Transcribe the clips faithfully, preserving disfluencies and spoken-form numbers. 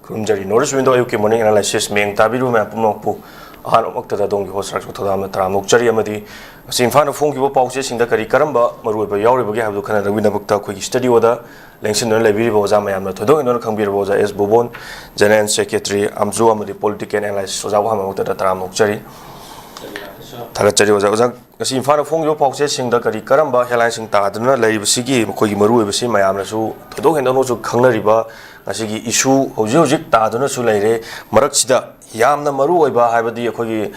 ꯈꯨꯔꯨꯝꯖꯔꯤ꯫ North East Window ꯑꯌꯨꯛꯀꯤ morning analysis ꯃꯤꯠꯌꯦꯡ ꯇꯥꯕꯤꯔꯤꯕ ꯃꯌꯥꯝ ꯄꯨꯝꯅꯃꯛꯄꯨ ꯑꯍꯥꯟꯕꯃꯛꯇꯗ ꯑꯗꯣꯝꯒꯤ host ꯁꯥꯔꯁꯨ ꯊꯧꯗꯥꯝꯅ ꯇꯔꯥꯝꯅ ꯑꯣꯛꯆꯔꯤ꯫ ꯑꯃꯗꯤ ꯉꯁꯤ ꯏꯝꯐꯥꯜꯅ ꯐꯣꯡꯈꯤꯕ ꯄꯥꯎꯆꯦꯁꯤꯡꯗ ꯀꯔꯤ ꯀꯔꯝꯕ ꯃꯔꯨꯑꯣꯏꯕ ꯌꯥꯎꯔꯤꯕꯒꯦ ꯍꯥꯏꯕꯗꯨ ꯈꯟꯅꯅꯕꯒꯤꯗꯃꯛꯇ ꯑꯩꯈꯣꯏꯒꯤ studioꯗ ꯂꯦꯡꯁꯤꯟꯗꯨꯅ ꯂꯩꯕꯤꯔꯤꯕ ꯑꯣꯖꯥ ꯃꯌꯥꯝꯅ ꯊꯣꯏꯗꯣꯛ ꯍꯦꯟꯗꯣꯛꯅ ꯈꯪꯕꯤꯔꯕ ꯑꯣꯖꯥ ꯑꯦꯁ ꯕꯣꯕꯣꯟ, General Secretary, ꯑꯝꯖꯨ ꯑꯃꯗꯤ political analyst ꯑꯣꯖꯥꯕꯨ ꯑꯍꯥꯟꯕꯃꯛꯇꯗ ꯇꯔꯥꯝꯅ ꯑꯣꯛꯆꯔꯤ꯫ ꯊꯥꯒꯠꯆꯔꯤ ꯑꯣꯖꯥ꯫ ꯑꯣꯖꯥ, ꯉꯁꯤ ꯏꯝꯐꯥꯜꯗ ꯐꯣꯡꯈꯤꯕ ꯄꯥꯎꯆꯦꯁꯤꯡꯗ ꯀꯔꯤ ꯀꯔꯝꯕ headlineꯁꯤꯡ ꯇꯥꯗꯨꯅ ꯂꯩꯔꯤꯕꯁꯤꯒꯤ ꯃꯈꯣꯏꯒꯤ ꯃꯔꯨꯑꯣꯏꯕꯁꯤ ꯃꯌꯥꯝꯅꯁꯨ ꯊꯣꯏꯗꯣꯛ ꯍꯦꯟꯗꯣꯛꯅꯁꯨ ꯈꯪꯅꯔꯤꯕ ꯉꯁꯤꯒꯤ issue, ꯍꯧꯖꯤꯛ ꯍꯧꯖꯤꯛ ꯇꯥꯗꯨꯅꯁꯨ ꯂꯩꯔꯦ꯫ ꯃꯔꯛꯁꯤꯗ ꯌꯥꯝꯅ ꯃꯔꯨꯑꯣꯏꯕ ꯍꯥꯏꯕꯗꯤ ꯑꯩꯈꯣꯏꯒꯤ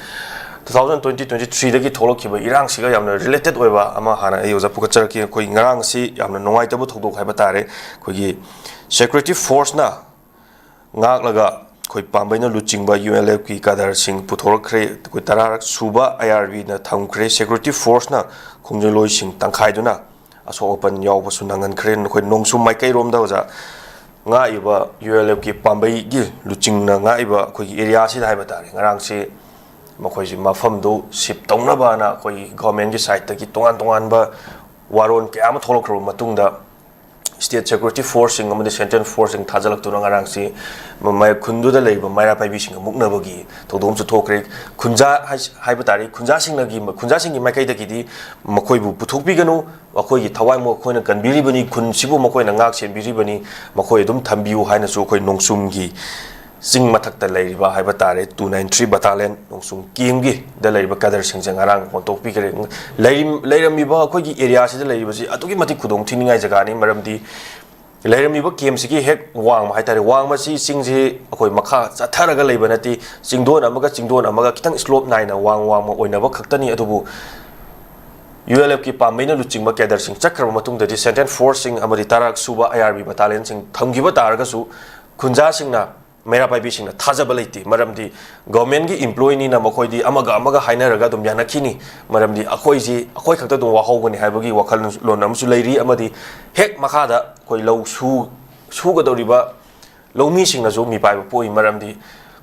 two thousand twenty twenty threeꯗꯒꯤ ꯊꯣꯛꯂꯛꯈꯤꯕ ꯏꯔꯥꯡꯁꯤꯒ ꯌꯥꯝꯅ related ꯑꯣꯏꯕ ꯑꯃ ꯍꯥꯟꯅ ꯑꯩ ꯑꯣꯖꯥ ꯄꯨꯈꯠꯆꯔꯛꯀꯦ꯫ ꯑꯩꯈꯣꯏ ꯉꯔꯥꯡꯁꯤ ꯌꯥꯝꯅ ꯅꯨꯡꯉꯥꯏꯇꯕ ꯊꯧꯗꯣꯛ ꯍꯥꯏꯕ ꯇꯥꯔꯦ꯫ ꯑꯩꯈꯣꯏꯒꯤ security forceꯅ ꯉꯥꯛꯂꯒ ꯑꯩꯈꯣꯏ ꯄꯥꯝꯕꯩꯅ ꯂꯨꯆꯤꯡꯕ ULFꯀꯤ cadreꯁꯤꯡ ꯄꯨꯊꯣꯔꯛꯈ꯭ꯔꯦ꯫ ꯑꯩꯈꯣꯏ ꯇꯔꯥꯔꯛ ꯁꯨꯕ IRBꯅ ꯊꯝꯈ꯭ꯔꯦ꯫ Security forceꯅ ꯈꯣꯡꯖꯪꯂꯣꯏꯁꯤꯡ ꯇꯪꯈꯥꯏꯗꯨꯅ ꯑꯁꯣꯛ ꯑꯄꯟ ꯌꯥꯎꯕꯁꯨ ꯅꯪꯍꯟꯈ꯭ꯔꯦ꯫ ꯑꯩꯈꯣꯏ ꯅꯣꯡꯁꯨꯝ ꯃꯥꯏꯀꯩꯔꯣꯝꯗ ꯑꯣꯖꯥ ꯉꯥꯛꯏꯕ ULFꯀꯤ ꯄꯥꯝꯕꯩꯒꯤ ꯂꯨꯆꯤꯡꯅ ꯉꯥꯛꯏꯕ ꯑꯩꯈꯣꯏꯒꯤ areaꯁꯤꯗ ꯍꯥꯏꯕ ꯇꯥꯔꯦ, ꯉꯔꯥꯡꯁꯤ ꯃꯈꯣꯏꯁꯤ ꯃꯐꯝꯗꯨ shift ꯇꯧꯅꯕꯅ ꯑꯩꯈꯣꯏꯒꯤ governmentꯀꯤ sideꯇꯒꯤ ꯇꯣꯉꯥꯟ ꯇꯣꯉꯥꯟꯕ ꯋꯥꯔꯣꯜ ꯀꯌꯥ ꯑꯃ ꯊꯣꯛꯂꯛꯈ꯭ꯔꯕ ꯃꯇꯨꯡꯗ state security forceꯁꯤꯡ ꯑꯃꯗꯤ central forceꯁꯤꯡ ꯊꯥꯖꯤꯜꯂꯛꯇꯨꯅ ꯉꯔꯥꯡꯁꯤ ꯃ-, ꯃ-, ꯈꯨꯟꯗꯨꯗ ꯂꯩꯔꯤꯕ ꯃꯩꯔꯥ ꯄꯥꯏꯕꯤꯁꯤꯡꯒ ꯃꯨꯛꯅꯕꯒꯤ ꯊꯧꯗꯣꯛ ꯑꯃꯁꯨ ꯊꯣꯛꯈ꯭ꯔꯦ꯫ ꯈꯨꯟꯖꯥ ꯍꯥꯏ-, ꯍꯥꯏꯕ ꯇꯥꯔꯦ, ꯈꯨꯟꯖꯥꯁꯤꯡꯅꯒꯤ, ꯈꯨꯟꯖꯥꯁꯤꯡꯒꯤ ꯃꯥꯏꯀꯩꯗꯒꯤꯗꯤ ꯃꯈꯣꯏꯕꯨ ꯄꯨꯊꯣꯛꯄꯤꯒꯅꯨ, ꯑꯩꯈꯣꯏꯒꯤ ꯊꯋꯥꯏꯃꯛ ꯑꯩꯈꯣꯏꯅ ꯀꯟꯕꯤꯔꯤꯕꯅꯤ, ꯈꯨꯟꯁꯤꯕꯨ ꯃꯈꯣꯏꯅ ꯉꯥꯛ ꯁꯦꯟꯕꯤꯔꯤꯕꯅꯤ, ꯃꯈꯣꯏ ꯑꯗꯨꯝ ꯊꯝꯕꯤꯌꯨ ꯍꯥꯏꯅꯁꯨ ꯑꯩꯈꯣꯏ ꯅꯣꯡꯁꯨꯝꯒꯤ ꯆꯤꯡ ꯃꯊꯛꯇ ꯂꯩꯔꯤꯕ ꯍꯥꯏꯕ ꯇꯥꯔꯦ, two nine three battalion ꯅꯣꯡꯁꯨꯝ campꯀꯤꯗ ꯂꯩꯔꯤꯕ cadreꯁꯤꯡꯁꯦ ꯉꯔꯥꯡ ꯑꯣꯟꯊꯣꯛꯄꯤꯈ꯭ꯔꯦ꯫ ꯂꯩꯔꯤ-, ꯂꯩꯔꯝꯃꯤꯕ ꯑꯩꯈꯣꯏꯒꯤ areaꯁꯤꯗ ꯂꯩꯔꯤꯕꯁꯤ ꯑꯗꯨꯛꯀꯤ ꯃꯇꯤꯛ ꯈꯨꯗꯣꯡ ꯊꯤꯅꯤꯡꯉꯥꯏ ꯖꯒꯥꯅꯤ, ꯃꯔꯝꯗꯤ ꯂꯩꯔꯝꯃꯤꯕ campꯁꯤꯒꯤ ꯍꯦꯛ ꯋꯥꯡꯃ ꯍꯥꯏ ꯇꯥꯔꯦ, ꯋꯥꯡꯃꯁꯤ ꯆꯤꯡꯁꯤ ꯑꯩꯈꯣꯏ ꯃꯈꯥ ꯆꯠꯊꯔꯒ ꯂꯩꯕ ꯅꯠꯇꯦ, ꯆꯤꯡꯗꯣꯟ ꯑꯃꯒ ꯆꯤꯡꯗꯣꯟ ꯑꯃꯒ ꯈꯤꯇꯪ slope ꯅꯥꯏꯅ ꯋꯥꯡ ꯋꯥꯡꯃ ꯑꯣꯏꯅꯕ ꯈꯛꯇꯅꯤ꯫ ꯑꯗꯨꯕꯨ ULFꯀꯤ ꯄꯥꯝꯕꯩꯅ ꯂꯨꯆꯤꯡꯕ cadreꯁꯤꯡ ꯆꯠꯈ꯭ꯔꯕ ꯃꯇꯨꯡꯗꯗꯤ central forceꯁꯤꯡ ꯑꯃꯗꯤ ꯇꯔꯥꯔꯛ ꯁꯨꯕ IRB battalionꯁꯤꯡ ꯊꯝꯈꯤꯕ ꯇꯥꯔꯒꯁꯨ ꯈꯨꯟꯖꯥꯁꯤꯡꯅ, ꯃꯩꯔꯥ ꯄꯥꯏꯕꯤꯁꯤꯡꯅ ꯊꯥꯖꯕ ꯂꯩꯇꯦ, ꯃꯔꯝꯗꯤ governmentꯀꯤ employeeꯅꯤꯅ ꯃꯈꯣꯏꯗꯤ ꯑꯃꯒ ꯑꯃꯒ ꯍꯥꯏꯅꯔꯒ ꯑꯗꯨꯝ ꯌꯥꯅꯈꯤꯅꯤ, ꯃꯔꯝꯗꯤ ꯑꯩꯈꯣꯏꯁꯤ, ꯑꯩꯈꯣꯏ ꯈꯛꯇ ꯑꯗꯨꯝ ꯋꯥꯍꯧꯒꯅꯤ ꯍꯥꯏꯕꯒꯤ ꯋꯥꯈꯜꯂꯣꯟ ꯑꯃꯁꯨ ꯂꯩꯔꯤ꯫ ꯑꯃꯗꯤ ꯍꯦꯛ ꯃꯈꯥꯗ ꯑꯩꯈꯣꯏ ꯂꯧ ꯁꯨ-, ꯁꯨꯒꯗꯧꯔꯤꯕ ꯂꯧꯃꯤꯁꯤꯡꯅꯁꯨ ꯃꯤꯄꯥꯏꯕ ꯄꯣꯛꯏ, ꯃꯔꯝꯗꯤ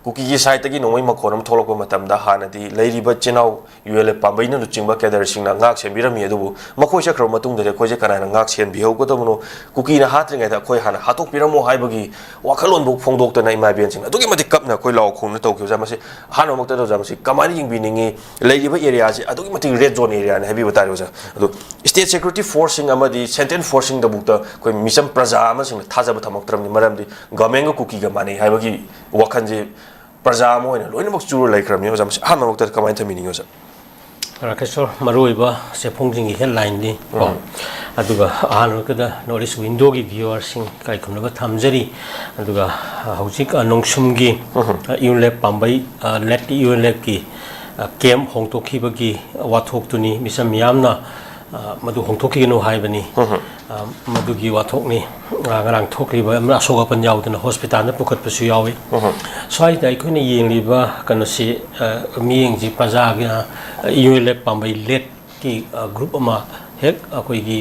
ꯀꯨꯀꯤꯒꯤ ꯁꯥꯏꯠꯇꯒꯤ ꯅꯣꯡꯃꯩ ꯃꯈꯣꯟ ꯑꯃ ꯊꯣꯛꯂꯛꯄ ꯃꯇꯝꯗ ꯍꯥꯟꯅꯗꯤ ꯂꯩꯔꯤꯕ ꯏꯆꯤꯟ ꯏꯅꯥꯎ ꯌꯨ ꯑꯦꯜ ꯑꯦꯐ ꯄꯥꯝꯕꯩꯅ ꯂꯨꯆꯤꯡꯕ ꯀꯦꯗꯔꯁꯤꯡꯅ ꯉꯥꯛ ꯁꯦꯟꯕꯤꯔꯝꯃꯤ꯫ ꯑꯗꯨꯕꯨ ꯃꯈꯣꯏ ꯆꯠꯈ꯭ꯔꯕ ꯃꯇꯨꯡꯗꯗꯤ ꯑꯩꯈꯣꯏꯁꯦ ꯀꯅꯥꯅ ꯉꯥꯛ ꯁꯦꯟꯕꯤꯍꯧꯒꯗꯕꯅꯣ? ꯀꯨꯀꯤꯅ ꯍꯥꯠꯇ꯭ꯔꯤꯉꯩꯗ ꯑꯩꯈꯣꯏ ꯍꯥꯟꯅ ꯍꯥꯠꯇꯣꯛꯄꯤꯔꯝꯃꯣ ꯍꯥꯏꯕꯒꯤ ꯋꯥꯈꯜꯂꯣꯟꯕꯨ ꯐꯣꯡꯗꯣꯛꯇꯅ ꯏꯃꯥ ꯏꯕꯦꯟꯁꯤꯡ ꯑꯗꯨꯛꯀꯤ ꯃꯇꯤꯛ ꯀꯞꯅ ꯑꯩꯈꯣꯏ ꯂꯥꯎ ꯈꯣꯡꯅ ꯇꯧꯈꯤꯕꯁꯦ꯫ ꯃꯁꯤ ꯑꯍꯥꯟꯕꯃꯛꯇꯗ ꯑꯣꯖꯥ, ꯃꯁꯤ ꯀꯃꯥꯏꯅ ꯌꯦꯡꯕꯤꯅꯤꯡꯉꯤ? ꯂꯩꯔꯤꯕ ꯑꯦꯔꯤꯌꯥꯁꯤ ꯑꯗꯨꯛꯀꯤ ꯃꯇꯤꯛ ꯔꯦꯗ ꯖꯣꯟ ꯑꯦꯔꯤꯌꯥꯅꯤ ꯍꯥꯏꯕꯤꯕ ꯇꯥꯔꯦ ꯑꯣꯖꯥ꯫ ꯑꯗꯣ ꯁ꯭ꯇꯦꯠ ꯁꯦꯀ꯭ꯌꯨꯔꯤꯇꯤ ꯐꯣꯔꯁꯁꯤꯡ ꯑꯃꯗꯤ ꯁꯦꯟꯇ꯭ꯔꯦꯜ ꯐꯣꯔꯁꯁꯤꯡꯗꯕꯨꯛꯇ ꯑꯩꯈꯣꯏ ꯃꯤꯆꯝ ꯄ꯭ꯔꯖꯥ ꯑꯃꯁꯤꯡꯅ ꯊꯥꯖꯕ ꯊꯝꯃꯛꯇ꯭ꯔꯕꯅꯤ꯫ ꯃꯔꯝꯗꯤ ꯒꯚꯔꯟꯃꯦꯟꯒ ꯀꯨꯀꯤꯒ ꯃꯥꯟꯅꯩ ꯍꯥꯏꯕꯒꯤ ꯋꯥꯈꯜꯁꯦ ꯄ꯭ꯔꯖꯥ ꯑꯃ ꯑꯣꯏꯅ ꯂꯣꯏꯅꯃꯛ ꯆꯨꯔ ꯂꯩꯈ꯭ꯔꯕꯅꯤ ꯑꯣꯖꯥ꯫ ꯃꯁꯤ ꯑꯍꯥꯟꯕꯃꯛꯇꯗ ꯀꯃꯥꯏꯅ ꯊꯝꯕꯤꯅꯤꯡꯉꯤ ꯑꯣꯖꯥ? ꯔꯥꯀꯦꯁꯣꯔ, ꯃꯔꯨꯑꯣꯏꯕ ꯆꯦꯐꯣꯡꯁꯤꯡꯒꯤ ꯍꯦꯗꯂꯥꯏꯟꯗꯤ ꯀꯣ, ꯎꯝ꯫ ꯑꯗꯨꯒ ꯑꯍꯥꯟꯕꯗ ꯅꯣꯔꯠ ꯏꯁ ꯋꯤꯟꯗꯣꯒꯤ ꯚ꯭ꯌꯨꯋꯔꯁꯤꯡ ꯏꯀꯥꯏ ꯈꯨꯝꯅꯕ ꯊꯝꯖꯔꯤ꯫ ꯑꯗꯨꯒ, ꯑ, ꯍꯧꯖꯤꯛ, ꯑ, ꯅꯣꯡꯁꯨꯝꯒꯤ, ꯎꯝ꯫ ꯑ, ꯌꯨ ꯑꯦꯜ ꯑꯦꯐ ꯄꯥꯝꯕꯩ, ꯑ, ꯂꯦꯠ ꯌꯨ ꯑꯦꯜ ꯑꯦꯐꯀꯤ, ꯑ, ꯀꯦꯝꯞ ꯍꯣꯡꯗꯣꯛꯈꯤꯕꯒꯤ ꯋꯥꯊꯣꯛꯇꯨꯅꯤ ꯃꯤꯆꯝ ꯃꯤꯌꯥꯝꯅ, ꯑ, ꯃꯗꯨ ꯍꯣꯡꯗꯣꯛꯈꯤꯒꯅꯨ ꯍꯥꯏꯕꯅꯤ꯫ ꯎꯝ꯫ ꯑ, ꯃꯗꯨꯒꯤ ꯋꯥꯊꯣꯛꯅꯤ꯫ ꯑ, ꯉꯔꯥꯡ ꯊꯣꯛꯈ꯭ꯔꯤꯕ ꯑꯃꯅ ꯑꯁꯣꯛ ꯑꯄꯟ ꯌꯥꯎꯗꯅ ꯍꯣꯁꯄꯤꯇꯥꯜꯗ ꯄꯨꯈꯠꯄꯁꯨ ꯌꯥꯎꯏ꯫ ꯎꯝ꯫ ꯁ꯭ꯋꯥꯏꯗ ꯑꯩꯈꯣꯏꯅ ꯌꯦꯡꯂꯤꯕ ꯀꯩꯅꯣꯁꯤ, ꯑ, ꯃꯤꯠꯌꯦꯡꯁꯤ ꯄ꯭ꯔꯖꯥꯒꯤ, ꯑ, ꯌꯨ ꯑꯦꯜ ꯑꯦꯐ ꯄꯥꯝꯕꯩ ꯂꯦꯠꯀꯤ, ꯑ, ꯒ꯭ꯔꯨꯞ ꯑꯃ ꯍꯦꯛ ꯑꯩꯈꯣꯏꯒꯤ,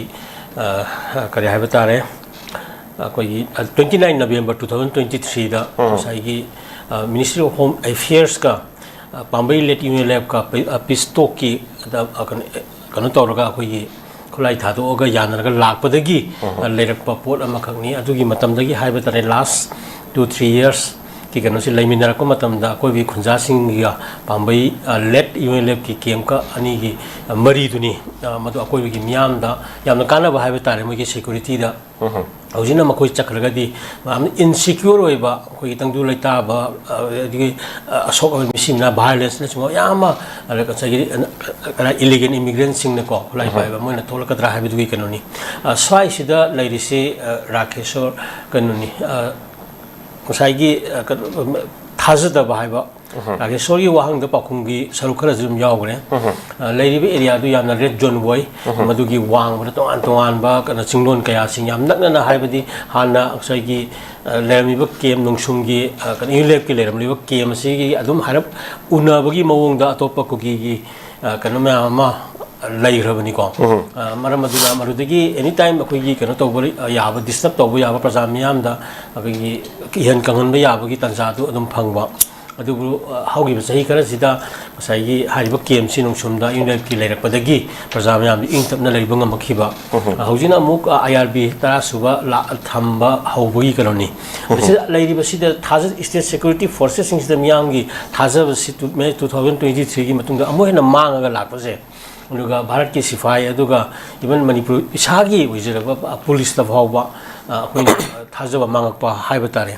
ꯑ, ꯀꯔꯤ ꯍꯥꯏꯕ ꯇꯥꯔꯦ, ꯑꯩꯈꯣꯏꯒꯤ, ꯑ, twenty nine November two thousand twenty threeꯗ ꯎꯝ꯫ ꯉꯁꯥꯏꯒꯤ, ꯑ, Ministry of Home Affairsꯀ, ꯑ, ꯄꯥꯝꯕꯩ ꯂꯦꯠ ꯌꯨ ꯑꯦꯜ ꯑꯦꯐꯀ ꯄꯤ-, ꯑ, ꯄꯤꯁ ꯇꯣꯛꯀꯤ, ꯑꯗ, ꯑ, ꯀꯩꯅꯣ, ꯑ, ꯀꯩꯅꯣ ꯇꯧꯔꯒ ꯑꯩꯈꯣꯏꯒꯤ ꯈꯨꯠꯂꯥꯏ ꯊꯥꯗꯣꯛꯑꯒ ꯌꯥꯅꯔꯒ ꯂꯥꯛꯄꯗꯒꯤ, ꯎꯝ꯫ ꯑ, ꯂꯩꯔꯛꯄ ꯄꯣꯠ ꯑꯃꯈꯛꯅꯤ꯫ ꯑꯗꯨꯒꯤ ꯃꯇꯝꯗꯒꯤ ꯍꯥꯏꯕ ꯇꯥꯔꯦ, ꯂꯥꯁ ꯇꯨ ꯊ꯭ꯔꯤ ꯌꯔꯁꯀꯤ ꯀꯩꯅꯣꯁꯤ ꯂꯩꯃꯤꯟꯅꯔꯛꯄ ꯃꯇꯝꯗ ꯑꯩꯈꯣꯏꯒꯤ ꯈꯨꯟꯖꯥꯁꯤꯡꯒꯤꯒ ꯄꯥꯝꯕꯩ, ꯑ, ꯂꯦꯠ ꯌꯨ ꯑꯦꯜ ꯑꯦꯐꯀꯤ ꯀꯦꯝꯞꯀ ꯑꯅꯤꯒꯤ, ꯑ, ꯃꯔꯤꯗꯨꯅꯤ, ꯑ, ꯃꯗꯨ ꯑꯀꯣꯏꯕꯒꯤ ꯃꯤꯌꯥꯝꯗ ꯌꯥꯝꯅ ꯀꯥꯟꯅꯕ ꯍꯥꯏꯕ ꯇꯥꯔꯦ, ꯃꯣꯏꯒꯤ ꯁꯦꯀ꯭ꯌꯨꯔꯤꯇꯤꯗ꯫ ꯎꯝ꯫ ꯍꯧꯖꯤꯛꯅ ꯃꯈꯣꯏ ꯆꯠꯈ꯭ꯔꯒꯗꯤ ꯌꯥꯝꯅ ꯏꯟꯁꯤꯀ꯭ꯌꯣꯔ ꯑꯣꯏꯕ, ꯑꯩꯈꯣꯏꯒꯤ ꯇꯪꯗꯨ ꯂꯩꯇꯥꯕ, ꯑꯗꯒꯤ, ꯑ, ꯑꯁꯣꯛ ꯑꯄꯟ, ꯃꯤꯁꯤꯡꯅ ꯚꯥꯏꯑꯣꯂꯦꯟꯁꯅꯆꯤꯡꯕ ꯃꯌꯥꯝ ꯑꯃ, ꯑꯗ ꯉꯁꯥꯏꯒꯤ, ꯑ, ꯑ, ꯏꯂꯤꯒꯦꯜ ꯏꯃꯤꯒ꯭ꯔꯦꯟꯁꯤꯡꯅꯀꯣ, ꯈꯨꯠꯂꯥꯏ ꯎꯝ꯫ ꯄꯥꯏꯕ, ꯃꯣꯏꯅ ꯊꯣꯛꯂꯛꯀꯗ꯭ꯔꯥ ꯍꯥꯏꯕꯗꯨꯒꯤ ꯀꯩꯅꯣꯅꯤ꯫ ꯑ, ꯁ꯭ꯋꯥꯏꯁꯤꯗ ꯂꯩꯔꯤꯁꯤ, ꯑ, ꯔꯥꯀꯦꯁꯣꯔ, ꯀꯩꯅꯣꯅꯤ, ꯑ, ꯉꯁꯥꯏꯒꯤ, ꯑ, ꯀꯩꯅꯣ, ꯊꯥꯖꯗꯕ ꯍꯥꯏꯕ, ꯎꯝ꯫ ꯔꯥꯀꯦꯁꯣꯔꯒꯤ ꯋꯥꯍꯪꯗ ꯄꯥꯎꯈꯨꯝꯒꯤ ꯁꯔꯨꯛ ꯈꯔꯁꯨ ꯑꯗꯨꯝ ꯌꯥꯎꯈ꯭ꯔꯦ꯫ ꯎꯝ꯫ ꯑ, ꯂꯩꯔꯤꯕ ꯑꯦꯔꯤꯌꯥꯗꯨ ꯌꯥꯝꯅ ꯔꯦꯗ ꯖꯣꯟ ꯑꯣꯏ꯫ ꯎꯝ꯫ ꯃꯗꯨꯒꯤ ꯋꯥꯡꯃꯗ ꯇꯣꯉꯥꯟ ꯇꯣꯉꯥꯟꯕ ꯀꯩꯅꯣ ꯆꯤꯡꯂꯣꯟ ꯀꯌꯥꯁꯤꯡ ꯌꯥꯝ ꯅꯛꯅꯅ, ꯍꯥꯏꯕꯗꯤ ꯍꯥꯟꯅ ꯉꯁꯥꯏꯒꯤ, ꯑ, ꯂꯩꯔꯝꯃꯤꯕ ꯀꯦꯝ ꯅꯣꯡꯁꯨꯝꯒꯤ, ꯑ, ꯀꯩꯅꯣ, ꯌꯨ ꯑꯦꯜ ꯑꯦꯐꯀꯤ ꯂꯩꯔꯝꯂꯤꯕ ꯀꯦꯝ ꯑꯁꯤꯒꯤ ꯑꯗꯨꯝ ꯍꯥꯏꯔꯞ ꯎꯅꯕꯒꯤ ꯃꯑꯣꯡꯗ ꯑꯇꯣꯞꯄ ꯀꯨꯀꯤꯒꯤ, ꯑ, ꯀꯩꯅꯣ ꯃꯌꯥꯝ ꯑꯃ ꯂꯩꯈ꯭ꯔꯕꯅꯤꯀꯣ꯫ ꯎꯝ꯫ ꯑ, ꯃꯔꯝ ꯑꯗꯨꯅ ꯃꯗꯨꯗꯒꯤ ꯑꯦꯅꯤ ꯇꯥꯏꯝ ꯑꯩꯈꯣꯏꯒꯤ ꯀꯩꯅꯣ ꯇꯧꯕ ꯌꯥꯕ, ꯗꯤꯁꯇꯔꯕ ꯇꯧꯕ ꯌꯥꯕ, ꯄ꯭ꯔꯖꯥ ꯃꯤꯌꯥꯝꯗ ꯑꯩꯈꯣꯏꯒꯤ ꯀꯤꯍꯟ ꯈꯪꯍꯟꯕ ꯌꯥꯕꯒꯤ ꯇꯥꯟꯖꯥꯗꯨ ꯑꯗꯨꯝ ꯐꯪꯕ꯫ ꯑꯗꯨꯕꯨ ꯑ, ꯍꯧꯈꯤꯕ ꯆꯍꯤ ꯈꯔꯁꯤꯗ ꯉꯁꯥꯏꯒꯤ ꯍꯥꯏꯔꯤꯕ ꯀꯦꯝꯁꯤ ꯅꯣꯡꯁꯨꯝꯗ ꯌꯨꯅꯥꯏꯠꯀꯤ ꯂꯩꯔꯛꯄꯗꯒꯤ ꯄ꯭ꯔꯖꯥ ꯃꯌꯥꯝꯗꯤ ꯏꯪ ꯇꯞꯅ ꯂꯩꯕ ꯉꯝꯃꯛꯈꯤꯕ꯫ ꯑ, ꯍꯧꯖꯤꯛꯅ ꯑꯃꯨꯛ ꯑꯥꯏ ꯑꯥꯔ ꯕꯤ ꯇꯔꯥꯁꯨꯕ ꯂꯥꯛ-, ꯊꯝꯕ ꯍꯧꯕꯒꯤ ꯀꯩꯅꯣꯅꯤ꯫ ꯃꯁꯤꯗ ꯂꯩꯔꯤꯕꯁꯤꯗ ꯊꯥꯖ-, state security forcesꯁꯤꯡꯁꯤꯗ ꯃꯤꯌꯥꯝꯒꯤ ꯊꯥꯖꯕꯁꯤ ꯇꯨ-, May two thousand twenty threeꯒꯤ ꯃꯇꯨꯡꯗ ꯑꯃꯨꯛ ꯍꯦꯟꯅ ꯃꯥꯡꯉꯒ ꯂꯥꯛꯄꯁꯦ, ꯑꯗꯨꯒ ꯚꯥꯔꯠꯀꯤ ꯁꯤꯐꯥꯏ, ꯑꯗꯨꯒ even ꯃꯅꯤꯄꯨꯔ ꯏꯁꯥꯒꯤ ꯑꯣꯏꯖꯔꯕ ꯄꯨꯂꯤꯁꯇ ꯐꯥꯎꯕ, ꯑ, ꯑꯩꯈꯣꯏꯅ ꯊꯥꯖꯕ ꯃꯥꯡꯉꯛꯄ ꯍꯥꯏꯕ ꯇꯥꯔꯦ꯫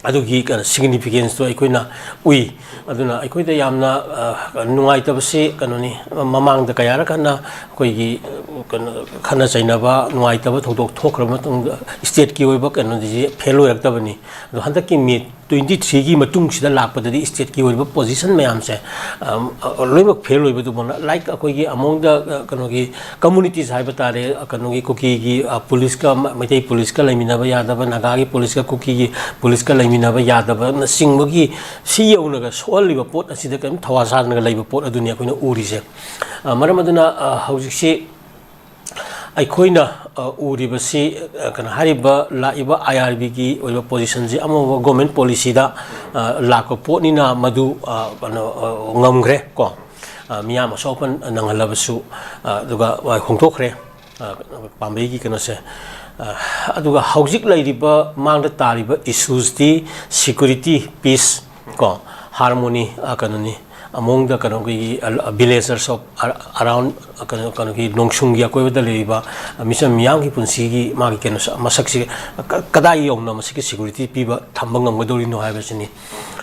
ꯑꯗꯨꯒꯤ ꯀꯩꯅꯣ significanceꯇꯣ ꯑꯩꯈꯣꯏꯅ ꯎꯏ꯫ ꯑꯗꯨꯅ ꯑꯩꯈꯣꯏꯗ ꯌꯥꯝꯅ, ꯑ, ꯅꯨꯡꯉꯥꯏꯇꯕꯁꯤ ꯀꯩꯅꯣꯅꯤ, ꯃꯃꯥꯡꯗ ꯀꯌꯥꯔꯛ ꯍꯟꯅ ꯑꯩꯈꯣꯏꯒꯤ, ꯑ, ꯀꯩꯅꯣ, ꯈꯠꯅ ꯆꯩꯅꯕ, ꯅꯨꯡꯉꯥꯏꯇꯕ ꯊꯧꯗꯣꯛ ꯊꯣꯛꯈ꯭ꯔꯕ ꯃꯇꯨꯡꯗ stateꯀꯤ ꯑꯣꯏꯕ ꯀꯩꯅꯣꯗꯤ fail ꯑꯣꯏꯔꯛꯇꯕꯅꯤ꯫ ꯑꯗꯣ ꯍꯟꯗꯛꯀꯤ May twenty threeꯒꯤ ꯃꯇꯨꯡꯁꯤꯗ ꯂꯥꯛꯄꯗꯗꯤ stateꯀꯤ ꯑꯣꯏꯕ position ꯃꯌꯥꯝꯁꯦ, ꯑ, ꯑ, ꯂꯣꯏꯅꯃꯛ fail ꯑꯣꯏꯕꯗꯨꯃꯛꯅ, like ꯑꯩꯈꯣꯏꯒꯤ ꯑꯃꯣꯡꯗ, ꯑ, ꯀꯩꯅꯣꯒꯤ communities ꯍꯥꯏꯕ ꯇꯥꯔꯦ, ꯑ, ꯀꯩꯅꯣꯒꯤ ꯀꯨꯀꯤꯒꯤ, ꯑ, ꯄꯨꯂꯤꯁꯀ, ꯃ-, ꯃꯩꯇꯩ ꯄꯨꯂꯤꯁꯀ ꯂꯩꯃꯤꯟꯅꯕ ꯌꯥꯗꯕ, ꯅꯥꯒꯥꯒꯤ ꯄꯨꯂꯤꯁꯀ ꯀꯨꯀꯤꯒꯤ ꯄꯨꯂꯤꯁꯀ ꯂꯩꯃꯤꯟꯅꯕ ꯌꯥꯗꯕꯅꯆꯤꯡꯕꯒꯤ ꯁꯤ ꯌꯧꯅꯒ ꯁꯣꯛꯍꯜꯂꯤꯕ ꯄꯣꯠ ꯑꯁꯤꯗ ꯀꯔꯤꯝ ꯊꯋꯥ ꯁꯥꯗꯅꯒ ꯂꯩꯕ ꯄꯣꯠ ꯑꯗꯨꯅꯤ ꯑꯩꯈꯣꯏꯅ ꯎꯔꯤꯁꯦ꯫ ꯑ, ꯃꯔꯝ ꯑꯗꯨꯅ, ꯑ, ꯍꯧꯖꯤꯛꯁꯤ ꯑꯩꯈꯣꯏꯅ, ꯑ, ꯎꯔꯤꯕꯁꯤ, ꯑ, ꯀꯩꯅꯣ ꯍꯥꯏꯔꯤꯕ ꯂꯥꯛꯏꯕ ꯑꯥꯏ ꯑꯥꯔ ꯕꯤꯒꯤ ꯑꯣꯏꯕ positionꯁꯤ ꯑꯃ ꯑꯃ government policyꯗ, ꯑ, ꯂꯥꯛꯄ ꯄꯣꯠꯅꯤꯅ ꯃꯗꯨ, ꯑ, ꯀꯩꯅꯣ, ꯑ, ꯉꯝꯈ꯭ꯔꯦ ꯀꯣ꯫ ꯑ, ꯃꯤꯌꯥꯝ ꯑꯁꯣꯛ ꯑꯄꯟ ꯅꯪꯍꯜꯂꯕꯁꯨ, ꯑ, ꯑꯗꯨꯒ ꯍꯣꯡꯗꯣꯛꯈ꯭ꯔꯦ, ꯑ, ꯄꯥꯝꯕꯩꯒꯤ ꯀꯩꯅꯣꯁꯦ꯫ ꯑ, ꯑꯗꯨꯒ ꯍꯧꯖꯤꯛ ꯂꯩꯔꯤꯕ ꯃꯥꯡꯗ ꯇꯥꯔꯤꯕ issuesꯇꯤ security, peace ꯀꯣ, harmony, ꯑ, ꯀꯩꯅꯣꯅꯤ, ꯑꯃꯣꯡꯗ ꯀꯩꯅꯣꯒꯤ, ꯑ, villagers of ar-, around, ꯑ, ꯀꯩꯅꯣ, ꯀꯩꯅꯣꯒꯤ ꯅꯣꯡꯁꯨꯡꯒꯤ ꯑꯀꯣꯏꯕꯗ ꯂꯩꯔꯤꯕ, ꯑ, ꯃꯤꯆꯝ ꯃꯤꯌꯥꯝꯒꯤ ꯄꯨꯟꯁꯤꯒꯤ ꯃꯥꯒꯤ ꯀꯩꯅꯣꯁꯦ, ꯃꯁꯛꯁꯤ ꯀ-, ꯀꯗꯥꯏ ꯌꯧꯅ ꯃꯁꯤꯒꯤ security ꯄꯤꯕ ꯊꯝꯕ ꯉꯝꯒꯗꯧꯔꯤꯅꯣ ꯍꯥꯏꯕꯁꯤꯅꯤ꯫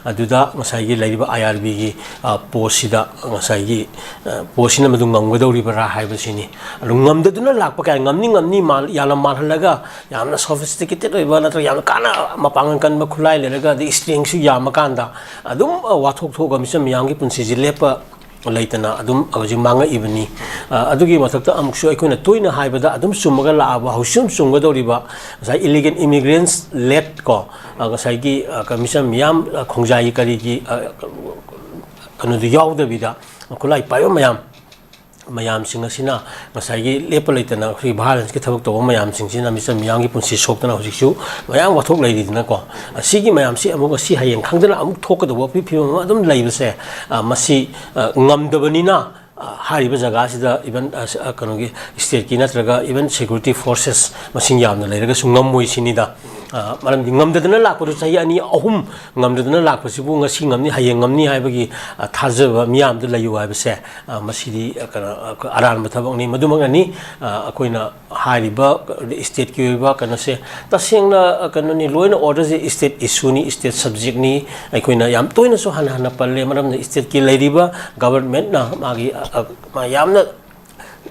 ꯑꯗꯨꯗ ꯉꯁꯥꯏꯒꯤ ꯂꯩꯔꯤꯕ ꯑꯥꯏ ꯑꯥꯔ ꯕꯤꯒꯤ, ꯑ, postꯁꯤꯗ ꯉꯁꯥꯏꯒꯤ, ꯑ, postꯁꯤꯅ ꯃꯗꯨ ꯉꯝꯒꯗꯧꯔꯤꯕꯔꯥ ꯍꯥꯏꯕꯁꯤꯅꯤ꯫ ꯑꯗꯨ ꯉꯝꯗꯗꯨꯅ ꯂꯥꯛꯄ ꯀꯌꯥ, ꯉꯝꯅꯤ ꯉꯝꯅꯤ ꯃꯥꯜ-, ꯌꯥꯝꯅ ꯃꯥꯜꯍꯜꯂꯒ, ꯌꯥꯝꯅ sophisticated ꯑꯣꯏꯕ ꯅꯠꯇ꯭ꯔꯒ ꯌꯥꯝꯅ ꯀꯥꯟꯅ ꯃꯄꯥꯡꯒꯜ ꯀꯟꯕ ꯈꯨꯠꯂꯥꯏ ꯂꯩꯔꯒ, ꯑꯗꯩ strengthꯁꯨ ꯌꯥꯝꯃꯀꯥꯟꯗ ꯑꯗꯨꯝ, ꯑ, ꯋꯥꯊꯣꯛ ꯊꯣꯛꯑꯒ ꯃꯤꯆꯝ ꯃꯤꯌꯥꯝꯒꯤ ꯄꯨꯟꯁꯤꯁꯤ ꯂꯦꯞꯄ ꯂꯩꯇꯅ ꯑꯗꯨꯝ ꯍꯧꯖꯤꯛ ꯃꯥꯡꯉꯛꯏꯕꯅꯤ꯫ ꯑ, ꯑꯗꯨꯒꯤ ꯃꯊꯛꯇ ꯑꯃꯨꯛꯁꯨ ꯑꯩꯈꯣꯏꯅ ꯇꯣꯏꯅ ꯍꯥꯏꯕꯗ ꯑꯗꯨꯝ ꯆꯨꯝꯃꯒ ꯂꯥꯛꯑꯕ, ꯍꯧꯖꯤꯛꯁꯨ ꯑꯗꯨꯝ ꯆꯨꯝꯒꯗꯧꯔꯤꯕ ꯉꯁꯥꯏ illegal immigrants led ꯀꯣ, ꯑ, ꯉꯁꯥꯏꯒꯤ, ꯑ, ꯀ-, ꯃꯤꯆꯝ ꯃꯤꯌꯥꯝ, ꯑ, ꯈꯣꯡꯖꯥꯏꯒꯤ ꯀꯔꯤꯒꯤ, ꯑ, ꯀꯩꯅꯣꯗꯨ ꯌꯥꯎꯗꯕꯤꯗ ꯈꯨꯠꯂꯥꯏ ꯄꯥꯏꯕ ꯃꯌꯥꯝ, ꯃꯌꯥꯝꯁꯤꯡ ꯑꯁꯤꯅ ꯉꯁꯥꯏꯒꯤ ꯂꯦꯞꯄ ꯂꯩꯇꯅ ꯑꯩꯈꯣꯏꯒꯤ violence ꯀꯤ ꯊꯕꯛ ꯇꯧꯕ ꯃꯌꯥꯝꯁꯤꯡꯁꯤꯅ ꯃꯤꯆꯝ ꯃꯤꯌꯥꯝꯒꯤ ꯄꯨꯟꯁꯤ ꯁꯣꯛꯇꯅ ꯍꯧꯖꯤꯛꯁꯨ ꯃꯌꯥꯝ ꯋꯥꯊꯣꯛ ꯂꯩꯔꯤꯗꯅꯀꯣ꯫ ꯑꯁꯤꯒꯤ ꯃꯌꯥꯝꯁꯤ ꯑꯃꯨꯛ ꯉꯁꯤ ꯍꯌꯦꯡ ꯈꯪꯗꯅ ꯑꯃꯨꯛ ꯊꯣꯛꯀꯗꯧꯕ ꯐꯤ-, ꯐꯤꯕꯝ ꯑꯃ ꯑꯗꯨꯝ ꯂꯩꯕꯁꯦ, ꯑ, ꯃꯁꯤ, ꯑ, ꯉꯝꯗꯕꯅꯤꯅ, ꯑ, ꯍꯥꯏꯔꯤꯕ ꯖꯒꯥꯁꯤꯗ even, ꯑ, ꯁ-, ꯑ, ꯀꯩꯅꯣꯒꯤ state ꯀꯤ ꯅꯠꯇ꯭ꯔꯒ even security forces ꯃꯁꯤꯡ ꯌꯥꯝꯅ ꯂꯩꯔꯒꯁꯨ ꯉꯝꯃꯣꯏ ꯁꯤꯅꯤꯗ꯫ ꯑ, ꯃꯔꯝꯗꯤ ꯉꯝꯗꯗꯅ ꯂꯥꯛꯄꯗꯨ ꯆꯍꯤ ꯑꯅꯤ ꯑꯍꯨꯝ ꯉꯝꯗꯗꯅ ꯂꯥꯛꯄꯁꯤꯕꯨ ꯉꯁꯤ ꯉꯝꯅꯤ, ꯍꯌꯦꯡ ꯉꯝꯅꯤ ꯍꯥꯏꯕꯒꯤ, ꯑ, ꯊꯥꯖꯕ ꯃꯤꯌꯥꯝꯗ ꯂꯩꯌꯨ ꯍꯥꯏꯕꯁꯦ, ꯑ, ꯃꯁꯤꯗꯤ, ꯑ, ꯀꯩꯅꯣ, ꯑ, ꯑꯔꯥꯟꯕ ꯊꯕꯛꯅꯤ꯫ ꯃꯗꯨꯃꯛꯅꯅꯤ, ꯑ, ꯑꯩꯈꯣꯏꯅ ꯍꯥꯏꯔꯤꯕ state ꯀꯤ ꯑꯣꯏꯕ ꯀꯩꯅꯣꯁꯦ ꯇꯁꯦꯡꯅ, ꯑ, ꯀꯩꯅꯣꯅꯤ, ꯂꯣꯏꯅ order ꯁꯦ state issue ꯅꯤ, state subject ꯅꯤ꯫ ꯑꯩꯈꯣꯏꯅ ꯌꯥꯝ ꯇꯣꯏꯅꯁꯨ ꯍꯟꯅ ꯍꯟꯅ ꯄꯜꯂꯦ, ꯃꯔꯝꯗꯤ state ꯀꯤ ꯂꯩꯔꯤꯕ government ꯅ ꯃꯥꯒꯤ, ꯑ, ꯑ, ꯃꯥ ꯌꯥꯝꯅ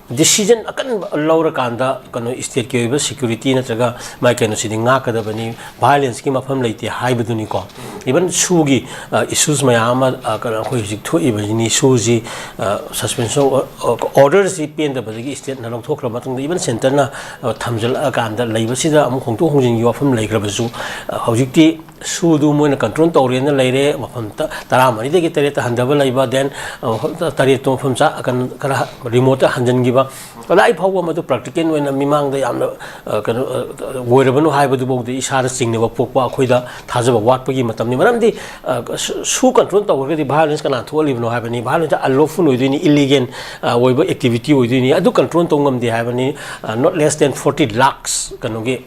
decision ꯑꯀꯟꯕ ꯂꯧꯔꯀꯥꯟꯗ ꯀꯩꯅꯣ state ꯀꯤ ꯑꯣꯏꯕ security ꯅꯠꯇ꯭ꯔꯒ ꯃꯥꯏ ꯀꯩꯅꯣꯁꯤꯗꯤ ꯉꯥꯛꯀꯗꯕꯅꯤ, violence ꯀꯤ ꯃꯐꯝ ꯂꯩꯇꯦ ꯍꯥꯏꯕꯗꯨꯅꯤꯀꯣ꯫ Even SoO ꯒꯤ, ꯑ, issues ꯃꯌꯥꯝ ꯑꯃ, ꯑ, ꯀꯩꯅꯣ ꯑꯩꯈꯣꯏ ꯍꯧꯖꯤꯛ ꯊꯣꯛꯏꯕꯁꯤꯅꯤ, SoO ꯁꯤ, ꯑ, suspension o-, o-, order ꯁꯤ ꯄꯦꯟꯗꯕꯗꯒꯤ state ꯅ ꯂꯧꯊꯣꯛꯈ꯭ꯔ ꯃꯇꯨꯡꯗ even centre ꯅ, ꯑ, ꯊꯝꯖꯤꯜꯂꯛꯑꯀꯥꯟꯗ ꯂꯩꯕꯁꯤꯗ ꯑꯃꯨꯛ ꯍꯣꯡꯗꯣꯛ ꯍꯣꯡꯖꯤꯟꯒꯤ ꯋꯥꯐꯝ ꯂꯩꯈ꯭ꯔꯕꯁꯨ, ꯑ, ꯍꯧꯖꯤꯛꯇꯤ SoO ꯗꯨ ꯃꯣꯏꯅ control ꯇꯧꯔꯦꯅ ꯂꯩꯔꯦ, ꯃꯐꯝ ꯇ-, ꯇꯔꯥꯃꯔꯤꯗꯒꯤ ꯇꯔꯦꯠꯇ ꯍꯟꯊꯕ ꯂꯩꯕ, then, ꯑ, ꯃꯐꯝ ꯇ-, ꯇꯔꯦꯠꯇꯣ ꯃꯐꯝ ꯆꯥ-, ꯀꯩꯅꯣ, ꯈꯔ remote ꯇ ꯍꯟꯖꯤꯟꯈꯤꯕ, ꯀꯗꯥꯏ ꯐꯥꯎꯕ ꯃꯗꯨ practical ꯑꯣꯏꯅ ꯃꯤꯃꯥꯡꯗ ꯌꯥꯝꯅ, ꯑ, ꯀꯩꯅꯣ, ꯑ, ꯑꯣꯏꯔꯕꯅꯣ ꯍꯥꯏꯕꯗꯨꯐꯥꯎꯗ ꯏꯁꯥꯗ ꯆꯤꯡꯅꯕ ꯄꯣꯛꯄ, ꯑꯩꯈꯣꯏꯗ ꯊꯥꯖꯕ ꯋꯥꯠꯄꯒꯤ ꯃꯇꯝꯅꯤ꯫ ꯃꯔꯝꯗꯤ, ꯑ, SoO, SoO control ꯇꯧꯔꯒꯗꯤ violence ꯀꯅꯥ ꯊꯣꯛꯍꯜꯂꯤꯕꯅꯣ ꯍꯥꯏꯕꯅꯤ꯫ Violence unlawful ꯑꯣꯏꯗꯣꯏꯅꯤ, illegal, ꯑ, ꯑꯣꯏꯕ activity ꯑꯣꯏꯗꯣꯏꯅꯤ꯫ ꯑꯗꯨ control ꯇꯧ ꯉꯝꯗꯦ ꯍꯥꯏꯕꯅꯤ꯫ ꯑ, not less than forty lakhs ꯀꯩꯅꯣꯒꯤ,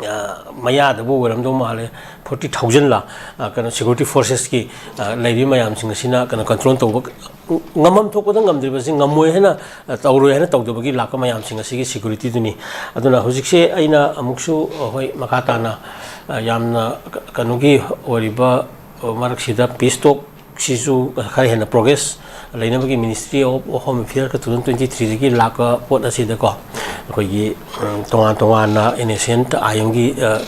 ꯑ, ꯃꯌꯥꯗꯕꯨ ꯑꯣꯏꯔꯝꯗꯧ ꯃꯥꯜꯂꯦ, forty thousand ꯂ, ꯑ, ꯀꯩꯅꯣ, security forces ꯀꯤ, ꯑ, ꯂꯩꯔꯤꯕ ꯃꯌꯥꯝꯁꯤꯡ ꯑꯁꯤꯅ ꯀꯩꯅꯣ control ꯇꯧꯕ ꯉꯝꯐꯝ ꯊꯣꯛꯄꯗ ꯉꯝꯗ꯭ꯔꯤꯕꯁꯤ ꯉꯝꯃꯣꯏ ꯍꯥꯏꯅ, ꯑ, ꯇꯧꯔꯣꯏ ꯍꯥꯏꯅ ꯇꯧꯗꯕꯒꯤ ꯂꯥꯛꯄ ꯃꯌꯥꯝꯁꯤꯡ ꯑꯁꯤꯒꯤ security ꯗꯨꯅꯤ꯫ ꯑꯗꯨꯅ ꯍꯧꯖꯤꯛꯁꯦ ꯑꯩꯅ ꯑꯃꯨꯛꯁꯨ, ꯑ, ꯍꯣꯏ, ꯃꯈꯥ ꯇꯥꯅ, ꯑ, ꯌꯥꯝꯅ ꯀ-, ꯀꯩꯅꯣꯒꯤ ꯑꯣꯏꯔꯤꯕ, ꯑ, ꯃꯔꯛꯁꯤꯗ peace talk ꯁꯤꯁꯨ ꯈꯔ ꯍꯦꯟꯅ progress ꯂꯩꯅꯕꯒꯤ Ministry of Home Affairs ꯀ two thousand twenty three ꯗꯒꯤ ꯂꯥꯛꯄ ꯄꯣꯠ ꯑꯁꯤꯗꯀꯣ, ꯑꯩꯈꯣꯏꯒꯤ, ꯎꯝ, ꯇꯣꯉꯥꯟ ꯇꯣꯉꯥꯟꯅ NSCN IM ꯒꯤ, ꯑ,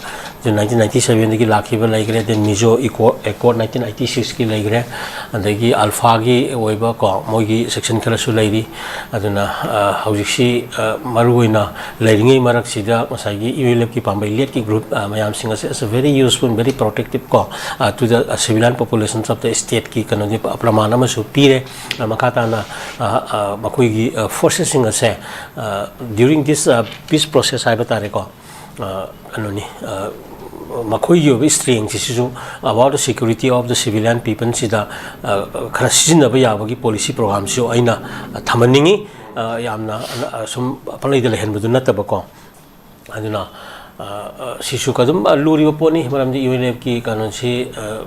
ꯅꯥꯏꯟꯇꯤꯟ ꯅꯥꯏꯟꯇꯤ ꯁꯕꯦꯟꯗꯒꯤ ꯂꯥꯛꯈꯤꯕ ꯂꯩꯈ꯭ꯔꯦ, then Mizo Accord, Accord nineteen eighty ꯁꯤꯛꯁꯀꯤ ꯂꯩꯈ꯭ꯔꯦ, ꯑꯗꯒꯤ ULFA ꯒꯤ ꯑꯣꯏꯕ ꯀꯣ, ꯃꯣꯏꯒꯤ section ꯈꯔꯁꯨ ꯂꯩꯔꯤ꯫ ꯑꯗꯨꯅ, ꯑ, ꯍꯧꯖꯤꯛꯁꯤ, ꯑ, ꯃꯔꯨꯑꯣꯏꯅ ꯂꯩꯔꯤꯉꯩ ꯃꯔꯛꯁꯤꯗ ꯉꯁꯥꯏꯒꯤ ULF ꯀꯤ ꯄꯥꯝꯕꯩ ꯂꯦꯠꯀꯤ group, ꯑ, ꯃꯌꯥꯝꯁꯤꯡ ꯑꯁꯦ is a very useful, very protective ꯀꯣ, ꯑ, to the, ꯑ, civilian populations of the state ꯀꯤ ꯀꯩꯅꯣꯗꯤ ꯄ-, ꯄ꯭ꯔꯃꯥꯟ ꯑꯃꯁꯨ ꯄꯤꯔꯦ꯫ ꯑ, ꯃꯈꯥ ꯇꯥꯅ, ꯑ, ꯑ, ꯃꯈꯣꯏꯒꯤ, ꯑ, forces ꯁꯤꯡ ꯑꯁꯦ, ꯑ, during this, ꯑ, peace process ꯍꯥꯏꯕ ꯇꯥꯔꯦꯀꯣ, ꯑ, ꯀꯩꯅꯣꯅꯤ, ꯑ, ꯃꯈꯣꯏꯒꯤ ꯑꯣꯏꯕ strength ꯁꯤꯁꯨ about the security of the civilian people ꯁꯤꯗ, ꯑ, ꯈꯔ ꯁꯤꯖꯤꯟꯅꯕ ꯌꯥꯕꯒꯤ policy program ꯁꯤꯁꯨ ꯑꯩꯅ, ꯑ, ꯊꯝꯍꯟꯅꯤꯡꯉꯤ꯫ ꯑ, ꯌꯥꯝꯅ, ꯑ, ꯁꯨꯝ ꯄꯪꯂꯩꯗ ꯂꯩꯍꯟꯕꯗꯨ ꯅꯠꯇꯕꯀꯣ꯫ ꯑꯗꯨꯅ, ꯑ, ꯑ, ꯁꯤꯁꯨ ꯑꯗꯨꯝ, ꯑ, ꯂꯨꯔꯤꯕ ꯄꯣꯠꯅꯤ, ꯃꯔꯝꯗꯤ ULF ꯀꯤ ꯀꯩꯅꯣꯁꯤ, ꯑ,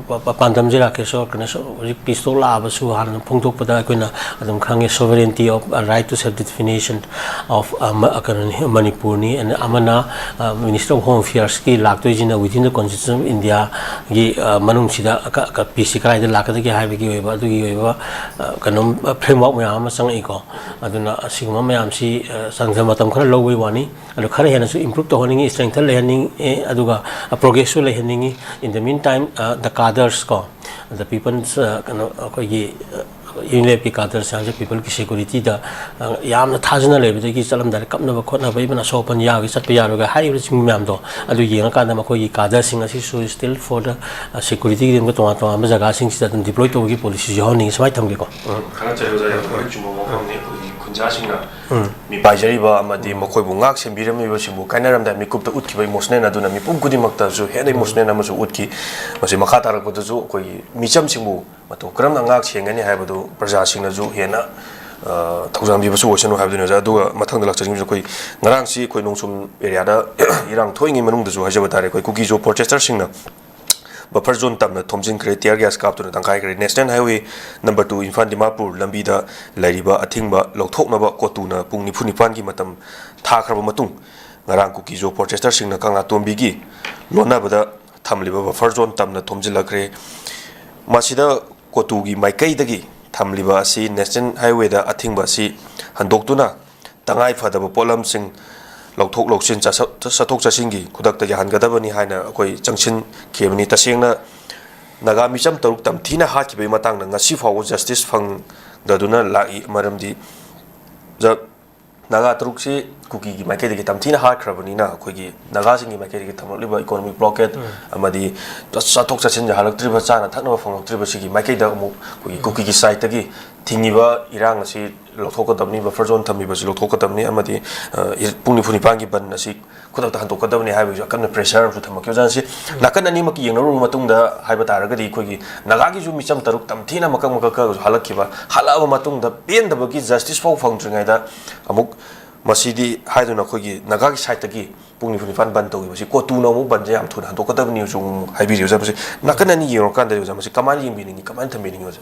ꯄ-, ꯄ-, ꯄꯥꯟꯗꯝꯁꯤ ꯔꯥꯀꯦꯁ ꯁꯣꯔꯀꯅ ꯁ-, ꯍꯧꯖꯤꯛ peace talk ꯂꯥꯛꯑꯕꯁꯨ ꯍꯥꯟꯅ ꯐꯣꯡꯗꯣꯛꯄꯗ ꯑꯩꯈꯣꯏꯅ ꯑꯗꯨꯝ ꯈꯪꯉꯦ, sovereignty of, uh, right to self determination of, uh, ꯃ-, ꯀꯩꯅꯣꯅꯤ, ꯃꯅꯤꯄꯨꯔꯅꯤ꯫ ꯑꯗ ꯑꯃꯅ, uh, Minister of Home Affairs ꯀꯤ ꯂꯥꯛꯇꯣꯏꯁꯤꯅ within the Constitution of India ꯒꯤ, uh, ꯃꯅꯨꯡꯁꯤꯗ ꯀ-, ꯀ-, peace ꯁꯤ ꯀꯗꯥꯏꯗ ꯂꯥꯛꯀꯗꯒꯦ ꯍꯥꯏꯕꯒꯤ ꯑꯣꯏꯕ, ꯑꯗꯨꯒꯤ ꯑꯣꯏꯕ, uh, ꯀꯩꯅꯣ, uh, framework ꯃꯌꯥꯝ ꯑꯃ ꯆꯪꯉꯛꯏꯀꯣ꯫ ꯑꯗꯨꯅ ꯑꯁꯤꯒꯨꯝꯕ ꯃꯌꯥꯝꯁꯤ, uh, ꯆꯪꯗ ꯃꯇꯝ ꯈꯔ ꯂꯧꯕꯒꯤ ꯋꯥꯅꯤ꯫ ꯑꯗꯨ ꯈꯔ ꯍꯦꯟꯅꯁꯨ improve ꯇꯧꯍꯟꯅꯤꯡꯉꯤ, strengthen ꯂꯩꯍꯟꯅꯤꯡꯉꯤ, ꯑꯗꯨꯒ, uh, progress ꯁꯨ ꯂꯩꯍꯟꯅꯤꯡꯉꯤ꯫ In the meantime, uh, the cadres ꯀꯣ, the people's, ꯑ, ꯀꯩꯅꯣ, ꯑꯩꯈꯣꯏꯒꯤ, ꯑ, ULF ꯀꯤ cadres ꯁꯤꯡꯁꯦ people ꯀꯤ security ꯗ, ꯑ, ꯌꯥꯝꯅ ꯊꯥꯖꯅ ꯂꯩꯕꯗꯒꯤ ꯆꯠꯂꯝꯗꯥꯏꯗ ꯀꯞꯅꯕ ꯈꯣꯠꯅꯕ, even ꯑꯁꯣꯛ ꯑꯄꯟ ꯌꯥꯎꯒꯦ, ꯆꯠꯄ ꯌꯥꯔꯣꯏꯒ ꯍꯥꯏꯔꯤꯕꯁꯤꯡ ꯃꯌꯥꯝꯗꯣ, ꯑꯗꯨ ꯌꯦꯡꯉꯀꯥꯟꯗ ꯃꯈꯣꯏꯒꯤ cadres ꯁꯤꯡ ꯑꯁꯤꯁꯨ still for the, ꯑ, security ꯒꯤꯗꯃꯛꯇ ꯇꯣꯉꯥꯟ ꯇꯣꯉꯥꯟꯕ ꯖꯒꯥꯁꯤꯡꯁꯤꯗ ꯑꯗꯨꯝ deploy ꯇꯧꯕꯒꯤ policy ꯁꯨ ꯌꯥꯎꯍꯟꯅꯤꯡꯉꯤ꯫ ꯁꯨꯃꯥꯏꯅ ꯊꯝꯒꯦꯀꯣ꯫ ꯎꯝ꯫ ꯈꯔ ꯆꯠꯂꯨꯖ ꯌꯥꯝ ꯂꯣꯏꯅ ꯆꯨꯝꯕ ꯋꯥꯐꯝꯅꯤ꯫ ꯑꯩꯈꯣꯏꯒꯤ ꯈꯨꯟꯖꯥꯁꯤꯡꯅ ꯎꯝ꯫ ꯃꯤꯄꯥꯏꯖꯔꯤꯕ ꯑꯃꯗꯤ ꯎꯝ꯫ ꯃꯈꯣꯏꯕꯨ ꯉꯥꯛ ꯁꯦꯟꯕꯤꯔꯝꯃꯤꯕꯁꯤꯡꯕꯨ ꯀꯥꯏꯅꯔꯝꯗꯥꯏ ꯃꯤꯀꯨꯞꯇ ꯎꯠꯈꯤꯕ emotional ꯑꯗꯨꯅ ꯃꯤꯄꯨꯝ ꯈꯨꯗꯤꯡꯃꯛꯇꯁꯨ ꯍꯦꯟꯅ ꯎꯝ꯫ Emotional ꯑꯃꯁꯨ ꯎꯠꯈꯤ꯫ ꯃꯁꯤ ꯃꯈꯥ ꯇꯥꯔꯛꯄꯗꯁꯨ ꯑꯩꯈꯣꯏꯒꯤ ꯃꯤꯆꯝꯁꯤꯡꯕꯨ ꯃꯇꯧ ꯀꯔꯝꯅ ꯉꯥꯛ ꯁꯦꯟꯒꯅꯤ ꯍꯥꯏꯕꯗꯨ ꯄ꯭ꯔꯖꯥꯁꯤꯡꯅꯁꯨ ꯍꯦꯟꯅ, ꯑ, ꯊꯧꯖꯥꯟꯕꯤꯕꯁꯨ ꯑꯣꯏꯁꯅꯨ ꯍꯥꯏꯕꯗꯨꯅꯤ ꯑꯣꯖꯥ꯫ ꯑꯗꯨꯒ ꯃꯊꯪꯗ ꯂꯥꯛꯆꯅꯤꯡꯕꯁꯤ ꯑꯩꯈꯣꯏ ꯉꯔꯥꯡꯁꯤ ꯑꯩꯈꯣꯏ ꯅꯣꯡꯆꯨꯝ area ꯗ ꯏꯔꯥꯡ ꯊꯣꯛꯏꯉꯩ ꯃꯅꯨꯡꯗꯁꯨ ꯍꯥꯏꯖꯕ ꯇꯥꯔꯦ, ꯑꯩꯈꯣꯏ ꯀꯨꯀꯤ-ꯖꯣ protester ꯁꯤꯡꯅ buffer zone ꯇꯝꯅ ꯊꯣꯝꯖꯤꯟꯈ꯭ꯔꯦ, tear gas ꯀꯥꯞꯇꯨꯅ ꯇꯪꯈꯥꯏꯈ꯭ꯔꯦ꯫ National Highway number two Imphal Dimapur ꯂꯝꯕꯤꯗ ꯂꯩꯔꯤꯕ ꯑꯊꯤꯡꯕ ꯂꯧꯊꯣꯛꯅꯕ ꯀꯣꯇꯨꯅ ꯄꯨꯡ ꯅꯤꯐꯨ ꯅꯤꯄꯥꯟꯒꯤ ꯃꯇꯝ ꯊꯥꯈ꯭ꯔꯕ ꯃꯇꯨꯡ, ꯉꯔꯥꯡ ꯀꯨꯀꯤ-ꯖꯣ protester ꯁꯤꯡꯅ ꯀꯪꯂꯥꯇꯣꯝꯕꯤꯒꯤ ꯂꯣꯟꯅꯕꯗ ꯊꯝꯂꯤꯕ buffer zone ꯇꯝꯅ ꯊꯣꯝꯖꯤꯜꯂꯛꯈ꯭ꯔꯦ꯫ ꯃꯁꯤꯗ ꯀꯣꯇꯨꯒꯤ ꯃꯥꯏꯀꯩꯗꯒꯤ ꯊꯝꯂꯤꯕ ꯑꯁꯤ National Highway ꯗ ꯑꯊꯤꯡꯕ ꯑꯁꯤ ꯍꯟꯗꯣꯛꯇꯨꯅ ꯇꯉꯥꯏ ꯐꯗꯕ ꯄꯣꯠꯂꯝꯁꯤꯡ ꯂꯧꯊꯣꯛ ꯂꯧꯁꯤꯟ, ꯆꯠꯊꯣꯛ ꯆꯠꯁꯤꯟꯒꯤ ꯈꯨꯗꯛꯇ ꯌꯥꯍꯟꯒꯗꯕꯅꯤ ꯍꯥꯏꯅ ꯑꯩꯈꯣꯏ ꯆꯪꯁꯤꯟꯈꯤꯕꯅꯤ꯫ ꯇꯁꯦꯡꯅ ꯅꯥꯒꯥ ꯃꯤꯆꯝ ꯇꯔꯨꯛ ꯇꯝꯊꯤꯅ ꯍꯥꯠꯈꯤꯕꯒꯤ ꯃꯇꯥꯡꯗ ꯉꯁꯤ ꯐꯥꯎꯕ ꯖꯁꯇꯤꯁ ꯐꯪꯗꯗꯨꯅ ꯂꯥꯛꯏ꯫ ꯃꯔꯝꯗꯤ ꯖ-, ꯅꯥꯒꯥ ꯇꯔꯨꯛꯁꯤ ꯀꯨꯀꯤꯒꯤ ꯃꯥꯏꯀꯩꯗꯒꯤ ꯇꯝꯊꯤꯅ ꯍꯥꯠꯈ꯭ꯔꯕꯅꯤꯅ, ꯑꯩꯈꯣꯏꯒꯤ ꯅꯥꯒꯥꯁꯤꯡꯒꯤ ꯃꯥꯏꯀꯩꯗꯒꯤ ꯊꯝꯂꯛꯂꯤꯕ ꯏꯀꯣꯅꯣꯃꯤꯛ ꯕ꯭ꯂꯣꯀꯦꯠ ꯑꯃꯗꯤ ꯆꯠꯊꯣꯛ ꯆꯠꯁꯤꯟ ꯌꯥꯍꯜꯂꯛꯇ꯭ꯔꯤꯕ, ꯆꯥꯅ ꯊꯛꯅꯕ ꯐꯪꯂꯛꯇ꯭ꯔꯤꯕꯁꯤꯒꯤ ꯃꯥꯏꯀꯩꯗ ꯑꯃꯨꯛ ꯑꯩꯈꯣꯏꯒꯤ ꯀꯨꯀꯤꯒꯤ ꯁꯥꯏꯠꯇꯒꯤ ꯊꯤꯡꯉꯤꯕ ꯏꯔꯥꯡ ꯑꯁꯤ ꯂꯧꯊꯣꯛꯀꯗꯕꯅꯤ, ꯕꯐꯔ ꯖꯣꯟ ꯊꯝꯃꯤꯕꯁꯤ ꯂꯧꯊꯣꯛꯀꯗꯕꯅꯤ, ꯑꯃꯗꯤ, ꯑ, ꯏ-, ꯄꯨꯡ ꯅꯤꯐꯨ ꯅꯤꯄꯥꯟꯒꯤ ꯕꯟ ꯑꯁꯤ ꯈꯨꯗꯛꯇ ꯍꯟꯗꯣꯛꯀꯗꯕꯅꯤ ꯍꯥꯏꯕꯒꯤꯁꯨ ꯑꯀꯟꯕ ꯄ꯭ꯔꯦꯁꯔ ꯑꯃꯁꯨ ꯊꯝꯃꯛꯈꯤꯕꯖꯥꯠꯅꯤ꯫ ꯁꯤ ꯅꯥꯀꯟ ꯑꯅꯤꯃꯛꯀꯤ ꯌꯦꯡꯅꯔꯨꯕ ꯃꯇꯨꯡꯗ ꯍꯥꯏꯕ ꯇꯥꯔꯒꯗꯤ, ꯑꯩꯈꯣꯏꯒꯤ ꯅꯥꯒꯥꯒꯤꯁꯨ ꯃꯤꯆꯝ ꯇꯔꯨꯛ ꯇꯝꯊꯤꯅ ꯃꯀꯛ ꯃꯀꯛ ꯀꯛꯑꯒꯁꯨ ꯍꯜꯂꯛꯈꯤꯕ, ꯍꯜꯂꯛꯑꯕ ꯃꯇꯨꯡꯗ ꯄꯦꯟꯗꯕꯒꯤ ꯖꯁꯇꯤꯁ ꯐꯥꯎ ꯐꯪꯗ꯭ꯔꯤꯉꯩꯗ ꯑꯃꯨꯛ ꯃꯁꯤꯗꯤ ꯍꯥꯏꯗꯨꯅ ꯑꯩꯈꯣꯏꯒꯤ ꯅꯥꯒꯥꯒꯤ ꯁꯥꯏꯠꯇꯒꯤ ꯄꯨꯡ ꯅꯤꯐꯨ ꯅꯤꯄꯥꯟ ꯕꯟ ꯇꯧꯈꯤꯕꯁꯤ ꯀꯣꯇꯨꯅ ꯑꯃꯨꯛ ꯕꯟꯁꯦ ꯌꯥꯝ ꯊꯨꯅ ꯍꯟꯗꯣꯛꯀꯗꯕꯅꯤꯁꯨ ꯑꯃꯨꯛ ꯍꯥꯏꯕꯤꯔꯤ ꯑꯣꯖꯥ꯫ ꯃꯁꯤ ꯅꯥꯀꯟ ꯑꯅꯤ ꯌꯦꯡꯉꯨꯔꯀꯥꯟꯗ ꯑꯣꯖꯥ, ꯃꯁꯤ ꯀꯃꯥꯏꯅ ꯌꯦꯡꯕꯤꯅꯤꯡꯉꯤ, ꯀꯃꯥꯏꯅ ꯊꯝꯕꯤꯅꯤꯡꯉꯤ ꯑꯣꯖꯥ?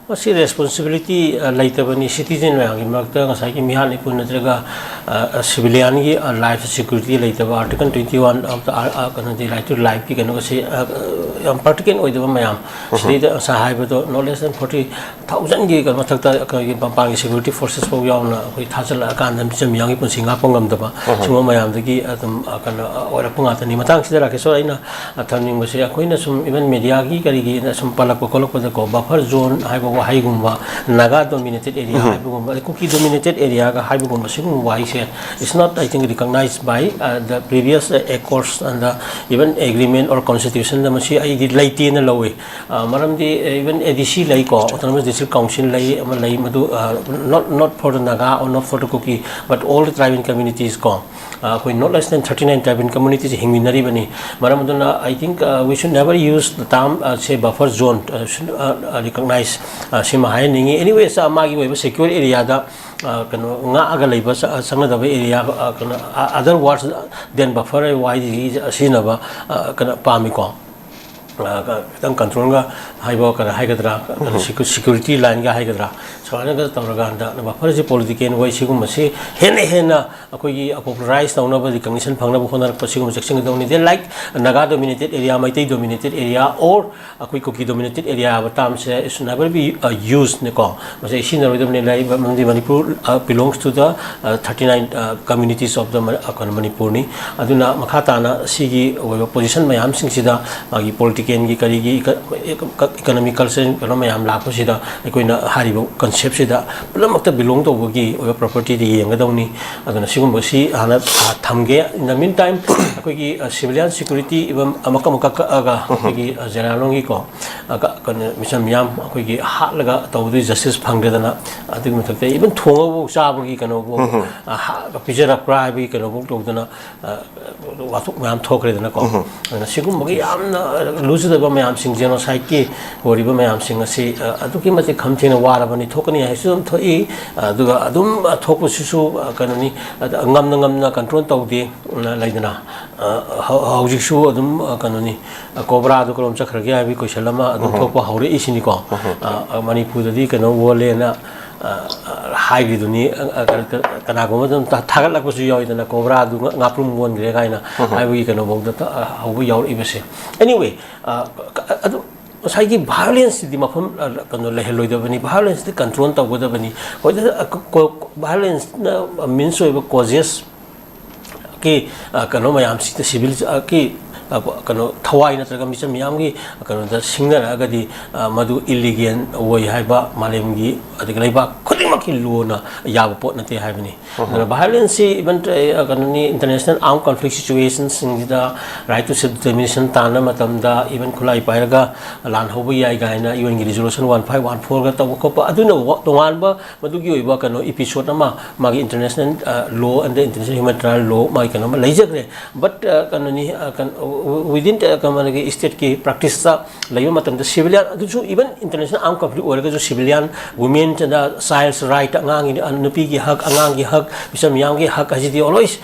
ꯃꯁꯤ ꯔꯦꯁꯄꯣꯟꯁꯤꯕꯤꯂꯤꯇꯤ, ꯑ, ꯂꯩꯇꯕꯅꯤ꯫ ꯁꯤꯇꯤꯖꯦꯟ ꯃꯌꯥꯝꯒꯤ ꯃꯔꯛꯇ ꯉꯁꯥꯏꯒꯤ ꯃꯤꯍꯥꯠ ꯃꯤꯄꯨꯟ ꯅꯠꯇ꯭ꯔꯒ, ꯑ, ꯑ, ꯁꯤꯚꯤꯂꯤꯌꯥꯟꯒꯤ, ꯑ, ꯂꯥꯏꯐ ꯁꯦꯀ꯭ꯌꯨꯔꯤꯇꯤ ꯂꯩꯇꯕ, Article twenty one of the, ꯑ, ꯑ, ꯀꯩꯅꯣꯗꯤ, Right to Life ꯀꯤ ꯀꯩꯅꯣꯒꯁꯤ, ꯑ, ꯑ, ꯌꯥꯝ ꯄ꯭ꯔꯦꯛꯇꯤꯀꯦꯜ ꯑꯣꯏꯗꯕ ꯃꯌꯥꯝ꯫ ꯁꯤꯗꯩꯗ ꯉꯁꯥꯏ ꯍꯥꯏꯕꯗꯣ, not less than forty thousand ꯒꯤ ꯃꯊꯛꯇ ꯑꯩꯈꯣꯏꯒꯤ ꯃꯄꯥꯟꯒꯤ ꯁꯦꯀ꯭ꯌꯨꯔꯤꯇꯤ ꯐꯣꯔꯁꯦꯁ ꯐꯥꯎ ꯌꯥꯎꯅ ꯑꯩꯈꯣꯏ ꯊꯥꯖꯤꯜꯂꯛꯑꯀꯥꯟꯗ ꯃꯤꯆꯝ ꯃꯤꯌꯥꯝꯒꯤ ꯄꯨꯟꯁꯤ ꯉꯥꯛꯄ ꯉꯝꯗꯕ, ꯁꯤꯒꯨꯝꯕ ꯃꯌꯥꯝꯗꯒꯤ ꯑꯗꯨꯝ, ꯑ, ꯀꯩꯅꯣ, ꯑ, ꯑꯣꯏꯔꯛꯄ ꯉꯥꯛꯇꯅꯤ꯫ ꯃꯇꯥꯡꯁꯤꯗ ꯔꯥꯀꯦꯁꯣꯔ, ꯑꯩꯅ ꯑ, ꯊꯝꯅꯤꯡꯕꯁꯦ, ꯑꯩꯈꯣꯏꯅ ꯁꯨꯝ even ꯃꯦꯗꯤꯌꯥꯒꯤ ꯀꯔꯤꯒꯤ ꯁꯨꯝ ꯄꯜꯂꯛꯄ ꯈꯣꯠꯂꯛꯄꯗꯀꯣ, ꯕꯐꯔ ꯖꯣꯟ ꯍꯥꯏꯕ ꯋꯥꯍꯩꯒꯨꯝꯕ, ꯅꯥꯒꯥ ꯗꯣꯃꯤꯅꯦꯇꯦꯠ ꯑꯦꯔꯤꯌꯥ ꯍꯥꯏꯕꯒꯨꯝꯕ, ꯑꯗꯩ ꯀꯨꯀꯤ ꯗꯣꯃꯤꯅꯦꯇꯦꯠ ꯑꯦꯔꯤꯌꯥꯒ ꯍꯥꯏꯕꯒꯨꯝꯕ, ꯁꯤꯒꯨꯝꯕ ꯋꯥꯍꯩꯁꯦ, it's not, I think, recognized by, uh, the previous, uh, accords and the even agreement or constitution ꯗ ꯃꯁꯤ ꯑꯩꯗꯤ ꯂꯩꯇꯦꯅ ꯂꯧꯏ꯫ ꯑ, ꯃꯔꯝꯗꯤ even ꯑꯦ ꯗꯤ ꯁꯤ ꯂꯩꯀꯣ, Autonomous District Council ꯂꯩ, ꯑꯃ ꯂꯩ, ꯃꯗꯨ, ꯑ, not, not for the Naga or not for the Kuki, but all the tribal communities ꯀꯣ꯫ ꯑ, ꯑꯩꯈꯣꯏ not less than thirty nine tribal communities ꯍꯤꯡꯃꯤꯟꯅꯔꯤꯕꯅꯤ꯫ ꯃꯔꯝ ꯑꯗꯨꯅ, I think, uh, we should never use the term, uh, say, buffer zone, uh, should, uh, uh, recognize, uh, ꯁꯤꯃ ꯍꯥꯏꯍꯟꯅꯤꯡꯉꯤ꯫ Anyways, uh, ꯃꯥꯒꯤ ꯑꯣꯏꯕ secure ꯑꯦꯔꯤꯌꯥꯗ, uh, ꯀꯩꯅꯣ, ꯉꯥꯛꯑꯒ ꯂꯩꯕ ꯆ-, ꯆꯪꯒꯗꯕ ꯑꯦꯔꯤꯌꯥ, uh, ꯀꯩꯅꯣ, uh, other words than buffer ꯋꯥꯍꯩꯁꯤ ꯁꯤꯖꯤꯟꯅꯕ, uh, ꯀꯩꯅꯣ, ꯄꯥꯝꯃꯤꯀꯣ꯫ ꯑ, ꯈꯤꯇꯪ ꯀꯟꯇ꯭ꯔꯣꯜꯒ ꯍꯥꯏꯕ ꯀꯩꯅꯣ ꯍꯥꯏꯒꯗ꯭ꯔꯥ, ꯀꯩꯅꯣ, ꯁꯤꯀ꯭ꯌꯨ-, ꯁꯤꯀ꯭ꯌꯨꯔꯤꯇꯤ ꯂꯥꯏꯟꯒ ꯍꯥꯏꯒꯗ꯭ꯔꯥ, ꯁꯨꯃꯥꯏꯅꯒ ꯇꯧꯔꯀꯥꯟꯗ ꯕꯐꯔꯁꯦ ꯄꯣꯂꯤꯇꯤꯀꯦꯜ ꯋꯦ ꯁꯤꯒꯨꯝꯕꯁꯤ ꯍꯦꯟꯅ ꯍꯦꯟꯅ ꯑꯩꯈꯣꯏꯒꯤ ꯄꯣꯄꯨꯂꯔꯥꯏꯁ ꯇꯧꯅꯕ, ꯔꯤꯀꯣꯒꯅꯤꯁꯟ ꯐꯪꯅꯕ ꯍꯣꯠꯅꯔꯛꯄ ꯁꯤꯒꯨꯝꯕ ꯆꯦꯛꯁꯤꯟꯒꯗꯧꯅꯤ꯫ Then, like, Naga dominated area, Maitai dominated area, or ꯑꯩꯈꯣꯏ ꯀꯨꯀꯤ dominated area ꯍꯥꯏꯕ termꯁꯦ, it should never be, uh, usedꯅꯤꯀꯣ꯫ ꯃꯁꯤ ꯁꯤꯖꯤꯟꯅꯔꯣꯏꯗꯕꯅꯤ꯫ ꯂꯩꯔꯤꯕ, ꯃꯔꯝꯗꯤ Manipur, uh, belongs to the, uh, thirty nine, uh, communities of the ꯃ-, ꯑ, ꯀꯩꯅꯣ, ꯃꯅꯤꯄꯨꯔꯅꯤ꯫ ꯑꯗꯨꯅ ꯃꯈꯥ ꯇꯥꯅ ꯁꯤꯒꯤ ꯑꯣꯏꯕ ꯄꯣꯖꯤꯁꯟ ꯃꯌꯥꯝꯁꯤꯡꯁꯤꯗ ꯃꯥꯒꯤ ꯄꯣꯂꯤꯇꯤꯀꯦꯜꯒꯤ, ꯀꯔꯤꯒꯤ, ꯏꯀ-, ꯏꯀ-, ꯏꯀ-, ꯏꯀꯣꯅꯣꯃꯤꯛ, ꯀꯜꯆꯔꯦꯜ ꯀꯩꯅꯣ ꯃꯌꯥꯝ ꯂꯥꯛꯄꯁꯤꯗ ꯑꯩꯈꯣꯏꯅ ꯍꯥꯏꯔꯤꯕ ꯀꯟꯁꯦꯞꯁꯤꯗ ꯄꯨꯝꯅꯃꯛꯇ ꯕꯤꯂꯣꯡ ꯇꯧꯕꯒꯤ ꯑꯣꯏꯕ ꯄ꯭ꯔꯣꯄꯔꯇꯤꯗ ꯌꯦꯡꯒꯗꯧꯅꯤ꯫ ꯑꯗꯨꯅ ꯁꯤꯒꯨꯝꯕꯁꯤ ꯍꯥꯟꯅ, ꯑ, ꯊꯝꯒꯦ꯫ In the meantime, ꯑꯩꯈꯣꯏꯒꯤ, ꯑ, ꯁꯤꯚꯤꯂꯤꯌꯟ ꯁꯦꯀ꯭ꯌꯨꯔꯤꯇꯤ ꯏꯕ ꯑꯃ-, ꯑꯃꯈꯛ ꯀꯛꯑꯒ ꯑꯩꯈꯣꯏꯒꯤ, ꯑ, ꯖꯦꯅꯔꯦꯜꯒꯤ ꯀꯣ, ꯑ, ꯀ-, ꯀꯩꯅꯣ, ꯃꯤꯆꯝ ꯃꯤꯌꯥꯝ ꯑꯩꯈꯣꯏꯒꯤ ꯍꯥꯠꯂꯒ ꯇꯧꯕꯗꯨꯒꯤ ꯖꯁꯇꯤꯁ ꯐꯪꯗꯗꯅ, ꯑꯗꯨꯒꯤ ꯃꯊꯛꯇ ꯏꯚꯟ ꯊꯣꯡꯉꯒꯐꯥꯎ ꯆꯥꯕꯒꯤ ꯀꯩꯅꯣꯐꯥꯎ, ꯑ, ꯍꯥꯠꯂꯒ ꯄꯤꯖꯔꯛꯄ꯭ꯔꯥ ꯍꯥꯏꯕꯒꯤ ꯀꯩꯅꯣꯐꯥꯎ ꯇꯧꯗꯅ, ꯑ, ꯋꯥꯊꯣꯛ ꯃꯌꯥꯝ ꯊꯣꯛꯈ꯭ꯔꯦꯗꯅꯀꯣ꯫ ꯑꯗꯨꯅ ꯁꯤꯒꯨꯝꯕꯒꯤ ꯌꯥꯝꯅ ꯂꯨꯖꯗꯕ ꯃꯌꯥꯝꯁꯤꯡ, ꯖꯦꯅꯣꯁꯥꯏꯠꯀꯤ ꯑꯣꯏꯔꯤꯕ ꯃꯌꯥꯝꯁꯤꯡ ꯑꯁꯤ, ꯑ, ꯑꯗꯨꯛꯀꯤ ꯃꯇꯤꯛ ꯈꯝ ꯊꯦꯡꯅ ꯋꯥꯔꯕꯅꯤ, ꯊꯣꯛꯀꯅꯤ ꯍꯥꯏꯁꯨ ꯑꯗꯨꯝ ꯊꯣꯛꯏ꯫ ꯑꯗꯨꯒ ꯑꯗꯨꯝ, ꯑ, ꯊꯣꯛꯄꯁꯤꯁꯨ, ꯑ, ꯀꯩꯅꯣꯅꯤ, ꯑꯗ ꯉꯝꯅ ꯉꯝꯅ ꯀꯟꯇ꯭ꯔꯣꯜ ꯇꯧꯗꯦ, ꯑ, ꯂꯩꯗꯅ꯫ ꯑ, ꯍꯧ-, ꯍꯧꯖꯤꯛꯁꯨ ꯑꯗꯨꯝ, ꯑ, ꯀꯩꯅꯣꯅꯤ, ꯑ, ꯀꯣꯕ꯭ꯔꯥꯗꯨ ꯀꯔꯣꯝ ꯆꯠꯈ꯭ꯔꯒꯦ ꯍꯥꯏꯕꯒꯤ ꯀꯣꯏꯁꯟ ꯑꯃ ꯑꯗꯨꯝ ꯊꯣꯛꯄ ꯍꯧꯔꯛꯏꯁꯤꯅꯤꯀꯣ꯫ ꯑ, ꯑ, ꯃꯅꯤꯄꯨꯔꯗꯗꯤ ꯀꯩꯅꯣ ꯑꯣꯜꯂꯦꯅ, ꯑ, ꯑ, ꯍꯥꯏꯈ꯭ꯔꯤꯗꯨꯅꯤ꯫ ꯑ, ꯑ, ꯀ-, ꯀ-, ꯀꯅꯥꯒꯨꯝꯕ ꯑꯗꯨꯝ ꯊꯥ-, ꯊꯥꯒꯠꯂꯛꯄꯁꯨ ꯌꯥꯎꯏꯗꯅ, ꯀꯣꯕ꯭ꯔꯥꯗꯨ ꯉ-, ꯉꯥꯄ꯭ꯔꯨꯝ ꯑꯣꯟꯈ꯭ꯔꯦ ꯀꯥꯏꯅ ꯍꯥꯏꯕꯒꯤ ꯀꯩꯅꯣꯐꯥꯎꯗ ꯇ-, ꯑ, ꯍꯧꯕ ꯌꯥꯎꯔꯛꯏꯕꯁꯦ꯫ Anyway, ꯑ, ꯀ-, ꯑꯗꯨ ꯉꯁꯥꯏꯒꯤ ꯚꯥꯏꯑꯣꯂꯦꯟꯁꯁꯤꯗꯤ ꯃꯐꯝ, ꯑ, ꯀꯩꯅꯣ, ꯂꯩꯍꯜꯂꯣꯏꯗꯕꯅꯤ, ꯚꯥꯏꯑꯣꯂꯦꯟꯁꯁꯤꯗꯤ ꯀꯟꯇ꯭ꯔꯣꯜ ꯇꯧꯒꯗꯕꯅꯤ꯫ ꯍꯣꯏ, ꯑ, ꯀ-, ꯀꯣ-, ꯚꯥꯏꯑꯣꯂꯦꯟꯁꯅ ꯃꯤꯟꯁ ꯑꯣꯏꯕ ꯀꯣꯖꯦꯁ ꯀꯤ, ꯑ, ꯀꯩꯅꯣ ꯃꯌꯥꯝꯁꯤꯗ ꯁꯤꯚꯤꯜ, ꯑ, ꯀꯤ, ꯑ, ꯀꯩꯅꯣ, ꯊꯋꯥꯏ ꯅꯠꯇ꯭ꯔꯒ ꯃꯤꯆꯝ ꯃꯤꯌꯥꯝꯒꯤ, ꯑ, ꯀꯩꯅꯣꯗ ꯁꯤꯡꯅꯔꯛꯑꯒꯗꯤ, ꯑ, ꯃꯗꯨ ꯏꯂꯤꯒꯦꯜ ꯑꯣꯏ ꯍꯥꯏꯕ ꯃꯥꯂꯦꯝꯒꯤ ꯑꯗꯒꯤ ꯂꯩꯕꯥꯛ ꯈꯨꯗꯤꯡꯃꯛꯀꯤ ꯂꯣꯅ ꯌꯥꯕ ꯄꯣꯠ ꯅꯠꯇꯦ ꯍꯥꯏꯕꯅꯤ꯫ ꯑꯗꯨꯅ ꯚꯥꯏꯑꯣꯂꯦꯟꯁꯁꯤ ꯏꯚꯟ, ꯑ, ꯀꯩꯅꯣꯅꯤ, ꯏꯟꯇꯔꯅꯦꯁꯅꯦꯜ ꯑꯥꯔꯝ ꯀꯟꯐ꯭ꯂꯤꯛ ꯁꯤꯆꯨꯋꯦꯁꯟꯁꯤꯡꯁꯤꯗ right to self determination ꯇꯥꯟꯅꯕ ꯃꯇꯝꯗ, ꯏꯚꯟ ꯈꯨꯠꯂꯥꯏ ꯄꯥꯏꯔꯒ ꯂꯥꯟ ꯍꯧꯕ ꯌꯥꯏ ꯀꯥꯏꯅ ꯌꯨ ꯑꯦꯟꯒꯤ ꯔꯤꯖꯣꯂꯨꯁꯟ ꯋꯥꯟ ꯐꯥꯏꯚ ꯋꯥꯟ ꯐꯣꯔꯒ ꯇꯧꯕ ꯈꯣꯠꯄ, ꯑꯗꯨꯅ ꯋꯥ-, ꯇꯣꯉꯥꯟꯕ ꯃꯗꯨꯒꯤ ꯑꯣꯏꯕ ꯀꯩꯅꯣ, ꯏꯄꯤꯁꯣꯠ ꯑꯃ, ꯃꯥꯒꯤ international, ꯑ, law and the international humanitarian law, ꯃꯥꯒꯤ ꯀꯩꯅꯣ ꯑꯃ ꯂꯩꯖꯈ꯭ꯔꯦ꯫ But, ꯑ, ꯀꯩꯅꯣꯅꯤ, ꯑ, ꯀꯩꯅꯣ, within, ꯑ, ꯀꯩꯅꯣꯒꯤ stateꯀꯤ practiceꯇ ꯂꯩꯕ ꯃꯇꯝꯗ civilian, ꯑꯗꯨꯁꯨ even international armed conflict ꯑꯣꯏꯔꯒꯁꯨ civilian, women and, ꯑ, child ꯔꯥꯏꯠ, ꯑꯉꯥꯡꯒꯤ, ꯅꯨꯄꯤꯒꯤ ꯍꯛ, ꯑꯉꯥꯡꯒꯤ ꯍꯛ, ꯃꯤꯆꯝ ꯃꯤꯌꯥꯝꯒꯤ ꯍꯛ ꯍꯥꯏꯁꯤꯗꯤ ꯑꯣꯜꯋꯦꯁ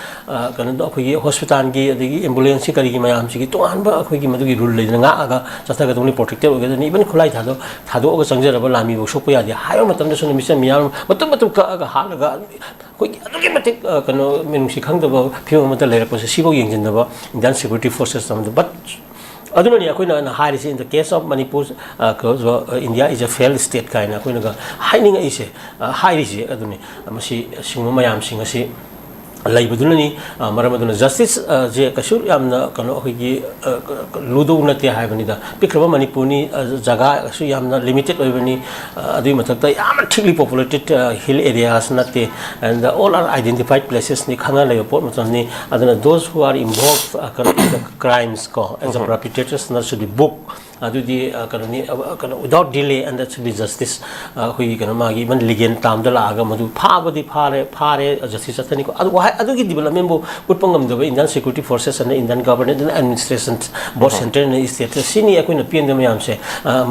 ꯀꯩꯅꯣꯗꯣ, ꯑꯩꯈꯣꯏꯒꯤ ꯍꯣꯁꯄꯤꯇꯥꯜꯒꯤ ꯑꯗꯒꯤ ꯑꯦꯝꯕꯨꯂꯦꯟꯁꯀꯤ ꯀꯔꯤꯒꯤ ꯃꯌꯥꯝꯁꯤꯒꯤ ꯇꯣꯉꯥꯟꯕ ꯑꯩꯈꯣꯏꯒꯤ ꯃꯗꯨꯒꯤ ꯔꯨꯜ ꯂꯩꯗꯅ, ꯉꯥꯛꯑꯒ ꯆꯠꯊꯒꯗꯧꯅꯤ, ꯄ꯭ꯔꯣꯇꯦꯛꯇꯦꯠ ꯑꯣꯏꯒꯗꯧꯅꯤ꯫ ꯏꯚꯟ ꯈꯨꯠꯂꯥꯏ ꯊꯥꯗꯣꯛ ꯊꯥꯗꯣꯛꯑꯒ ꯆꯪꯖꯔꯕ ꯂꯥꯟꯃꯤꯐꯥꯎ ꯁꯣꯛꯄ ꯌꯥꯗꯦ ꯍꯥꯏꯕ ꯃꯇꯝꯗꯁꯨ ꯃꯤꯆꯝ ꯃꯤꯌꯥꯝ ꯃꯇꯨꯝ ꯃꯇꯨꯝ ꯀꯛꯑꯒ ꯍꯥꯠꯂꯒ ꯑꯩꯈꯣꯏꯒꯤ ꯑꯗꯨꯛꯀꯤ ꯃꯇꯤꯛ ꯀꯩꯅꯣ ꯃꯤꯅꯨꯡꯁꯤ ꯈꯪꯗꯕ ꯐꯤꯕꯝ ꯑꯃꯗ ꯂꯩꯔꯛꯄꯁꯦ, ꯁꯤꯐꯥꯎ ꯌꯦꯡꯁꯤꯟꯗꯕ ꯏꯟꯗꯤꯌꯥꯟ ꯁꯦꯀ꯭ꯌꯨꯔꯤꯇꯤ ꯐꯣꯔꯁꯦꯁ ꯑꯃꯗ꯫ ꯕꯠ ꯑꯗꯨꯅꯅꯤ ꯑꯩꯈꯣꯏꯅ ꯍꯥꯏꯔꯤꯁꯦ, in the case of Manipur, India is a failed state ꯀꯥꯏꯅ ꯑꯩꯈꯣꯏꯅꯒ ꯍꯥꯏꯅꯤꯡꯉꯛꯏꯁꯦ, ꯍꯥꯏꯔꯤꯁꯦ ꯑꯗꯨꯅꯤ꯫ ꯃꯁꯤ ꯑꯁꯤꯒꯨꯝꯕ ꯃꯌꯥꯝꯁꯤꯡ ꯑꯁꯤ ꯂꯩꯕꯗꯨꯅꯅꯤ꯫ ꯃꯔꯝ ꯑꯗꯨꯅ ꯖꯁꯇꯤꯁ ꯁꯦ ꯀꯩꯁꯨ ꯌꯥꯝꯅ ꯀꯩꯅꯣ ꯑꯩꯈꯣꯏꯒꯤ ꯂꯨꯗꯧ ꯅꯠꯇꯦ ꯍꯥꯏꯕꯅꯤꯗ꯫ ꯄꯤꯛꯈ꯭ꯔꯕ ꯃꯅꯤꯄꯨꯔꯅꯤ, ꯖꯒꯥꯁꯨ ꯌꯥꯝꯅ ꯂꯤꯃꯤꯇꯦꯠ ꯑꯣꯏꯕꯅꯤ꯫ ꯑꯗꯨꯒꯤ ꯃꯊꯛꯇ ꯌꯥꯝꯅ ꯊꯤꯛꯂꯤ ꯄꯣꯄꯨꯂꯦꯇꯦꯠ ꯍꯤꯜ ꯑꯦꯔꯤꯌꯥꯁ ꯅꯠꯇꯦ꯫ And all are identified places ꯅꯤ, ꯈꯪꯅ ꯂꯩꯕ ꯄꯣꯠ ꯃꯇꯝꯅꯤ꯫ ꯑꯗꯨꯅ those who are involved ꯀꯩꯅꯣ ꯀ꯭ꯔꯥꯏꯝꯁ ꯀꯣ, as a perpetrators ꯅ should be book꯫ ꯑꯗꯨꯗꯤ ꯀꯩꯅꯣꯅꯤ, ꯀꯩꯅꯣ, without delay and that should be justice꯫ ꯑꯩꯈꯣꯏꯒꯤ ꯀꯩꯅꯣ, ꯃꯥꯒꯤ ꯏꯚꯟ ꯂꯤꯒꯦꯜ ꯇꯥꯝꯗ ꯂꯥꯛꯑꯒ ꯃꯗꯨ ꯐꯥꯕꯗꯤ ꯐꯥꯔꯦ, ꯐꯥꯔꯦ, ꯖꯁꯇꯤꯁ ꯆꯠꯊꯅꯤꯀꯣ꯫ ꯑꯗꯨ ꯍꯥꯏ-, ꯑꯗꯨꯒꯤ ꯗꯤꯕꯂꯞꯃꯦꯟꯕꯨ ꯎꯠꯄ ꯉꯝꯗꯕ Indian security forces and Indian government and administration, both central and ꯁ꯭ꯇꯦꯠꯇ, ꯁꯤꯅꯤ ꯑꯩꯈꯣꯏꯅ ꯄꯦꯟꯗꯕ ꯃꯌꯥꯝꯁꯦ꯫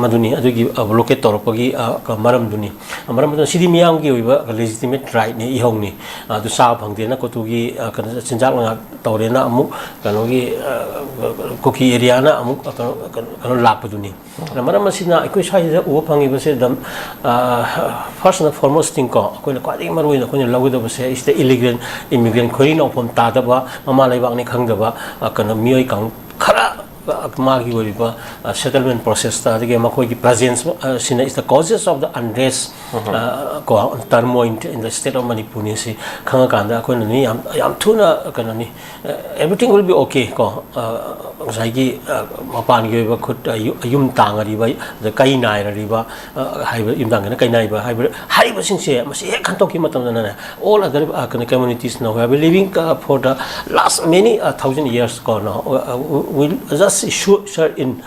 ꯃꯗꯨꯅꯤ ꯑꯗꯨꯒꯤ ꯕ꯭ꯂꯣꯀꯦꯠ ꯇꯧꯔꯛꯄꯒꯤ ꯃꯔꯝꯗꯨꯅꯤ꯫ ꯃꯔꯝ ꯑꯗꯨꯅ ꯁꯤꯗꯤ ꯃꯤꯌꯥꯝꯒꯤ ꯑꯣꯏꯕ ꯂꯦꯖꯤꯇꯤꯃꯦꯠ ꯔꯥꯏꯠꯅꯤ, ꯏꯍꯧꯅꯤ꯫ ꯑꯗꯨ ꯆꯥꯕ ꯐꯪꯗꯦꯅ ꯀꯣꯇꯨꯒꯤ ꯀꯩꯅꯣ, ꯆꯤꯟꯖꯥꯛ ꯂꯉꯥꯛ ꯇꯧꯔꯦꯅ ꯑꯃꯨꯛ ꯀꯩꯅꯣꯒꯤ, ꯀꯨꯀꯤ ꯑꯦꯔꯤꯌꯥꯅ ꯑꯃꯨꯛ ꯀꯩꯅꯣ, ꯀꯩꯅꯣ, ꯀꯩꯅꯣ ꯂꯥꯛꯄꯗꯨꯅꯤ꯫ ꯑꯗꯨꯅ ꯃꯔꯝ ꯑꯁꯤꯅ ꯑꯩꯈꯣꯏ ꯁ꯭ꯋꯥꯏꯁꯤꯗ ꯎꯕ ꯐꯪꯉꯤꯕꯁꯦ, the first and foremost thing ꯀꯣ, ꯑꯩꯈꯣꯏꯅ ꯈ꯭ꯋꯥꯏꯗꯒꯤ ꯃꯔꯨꯑꯣꯏꯅ ꯑꯩꯈꯣꯏꯅ ꯂꯧꯒꯗꯕꯁꯦ is the illegal immigrant, ꯈꯣꯏꯔꯤ ꯅꯥꯎꯐꯝ ꯇꯥꯗꯕ, ꯃꯃꯥ ꯂꯩꯕꯥꯛꯅꯤ ꯈꯪꯗꯕ ꯀꯩꯅꯣ, ꯃꯤꯑꯣꯏ ꯀꯥꯡꯂꯨꯞ ꯈꯔ ꯃꯥꯒꯤ ꯑꯣꯏꯔꯤꯕ ꯁꯦꯇꯜꯃꯦꯟ ꯄ꯭ꯔꯣꯁꯦꯁꯇ, ꯑꯗꯒꯤ ꯃꯈꯣꯏꯒꯤ ꯄ꯭ꯔꯖꯦꯟꯁ ꯁꯤꯅ is the causes of the unrest, ꯀꯣ, turmoil in the state of ꯃꯅꯤꯄꯨꯔꯅꯤ꯫ ꯁꯤ ꯈꯪꯉꯀꯥꯟꯗ ꯑꯩꯈꯣꯏꯅꯅꯤ ꯌꯥꯝ, ꯌꯥꯝ ꯊꯨꯅ ꯀꯩꯅꯣꯅꯤ, everything will be okay ꯀꯣ꯫ ꯉꯁꯥꯏꯒꯤ ꯃꯄꯥꯟꯒꯤ ꯑꯣꯏꯕ ꯈꯨꯠ, ꯌꯨꯝ ꯇꯥꯡꯉꯔꯤꯕ, ꯑꯗ ꯀꯩ ꯅꯥꯏꯔꯔꯤꯕ, ꯍꯥꯏꯕ ꯌꯨꯝ ꯇꯥꯡꯒꯅ ꯀꯩ ꯅꯥꯏꯕ ꯍꯥꯏꯕ, ꯍꯥꯏꯔꯤꯕꯁꯤꯡꯁꯦ ꯃꯁꯤ ꯍꯦꯛ ꯈꯟꯗꯣꯛꯈꯤꯕ ꯃꯇꯝꯗꯅꯅꯦ, all other ꯀꯩꯅꯣ, communities now have been living for the last many thousand years ꯀꯣ, no, will just share in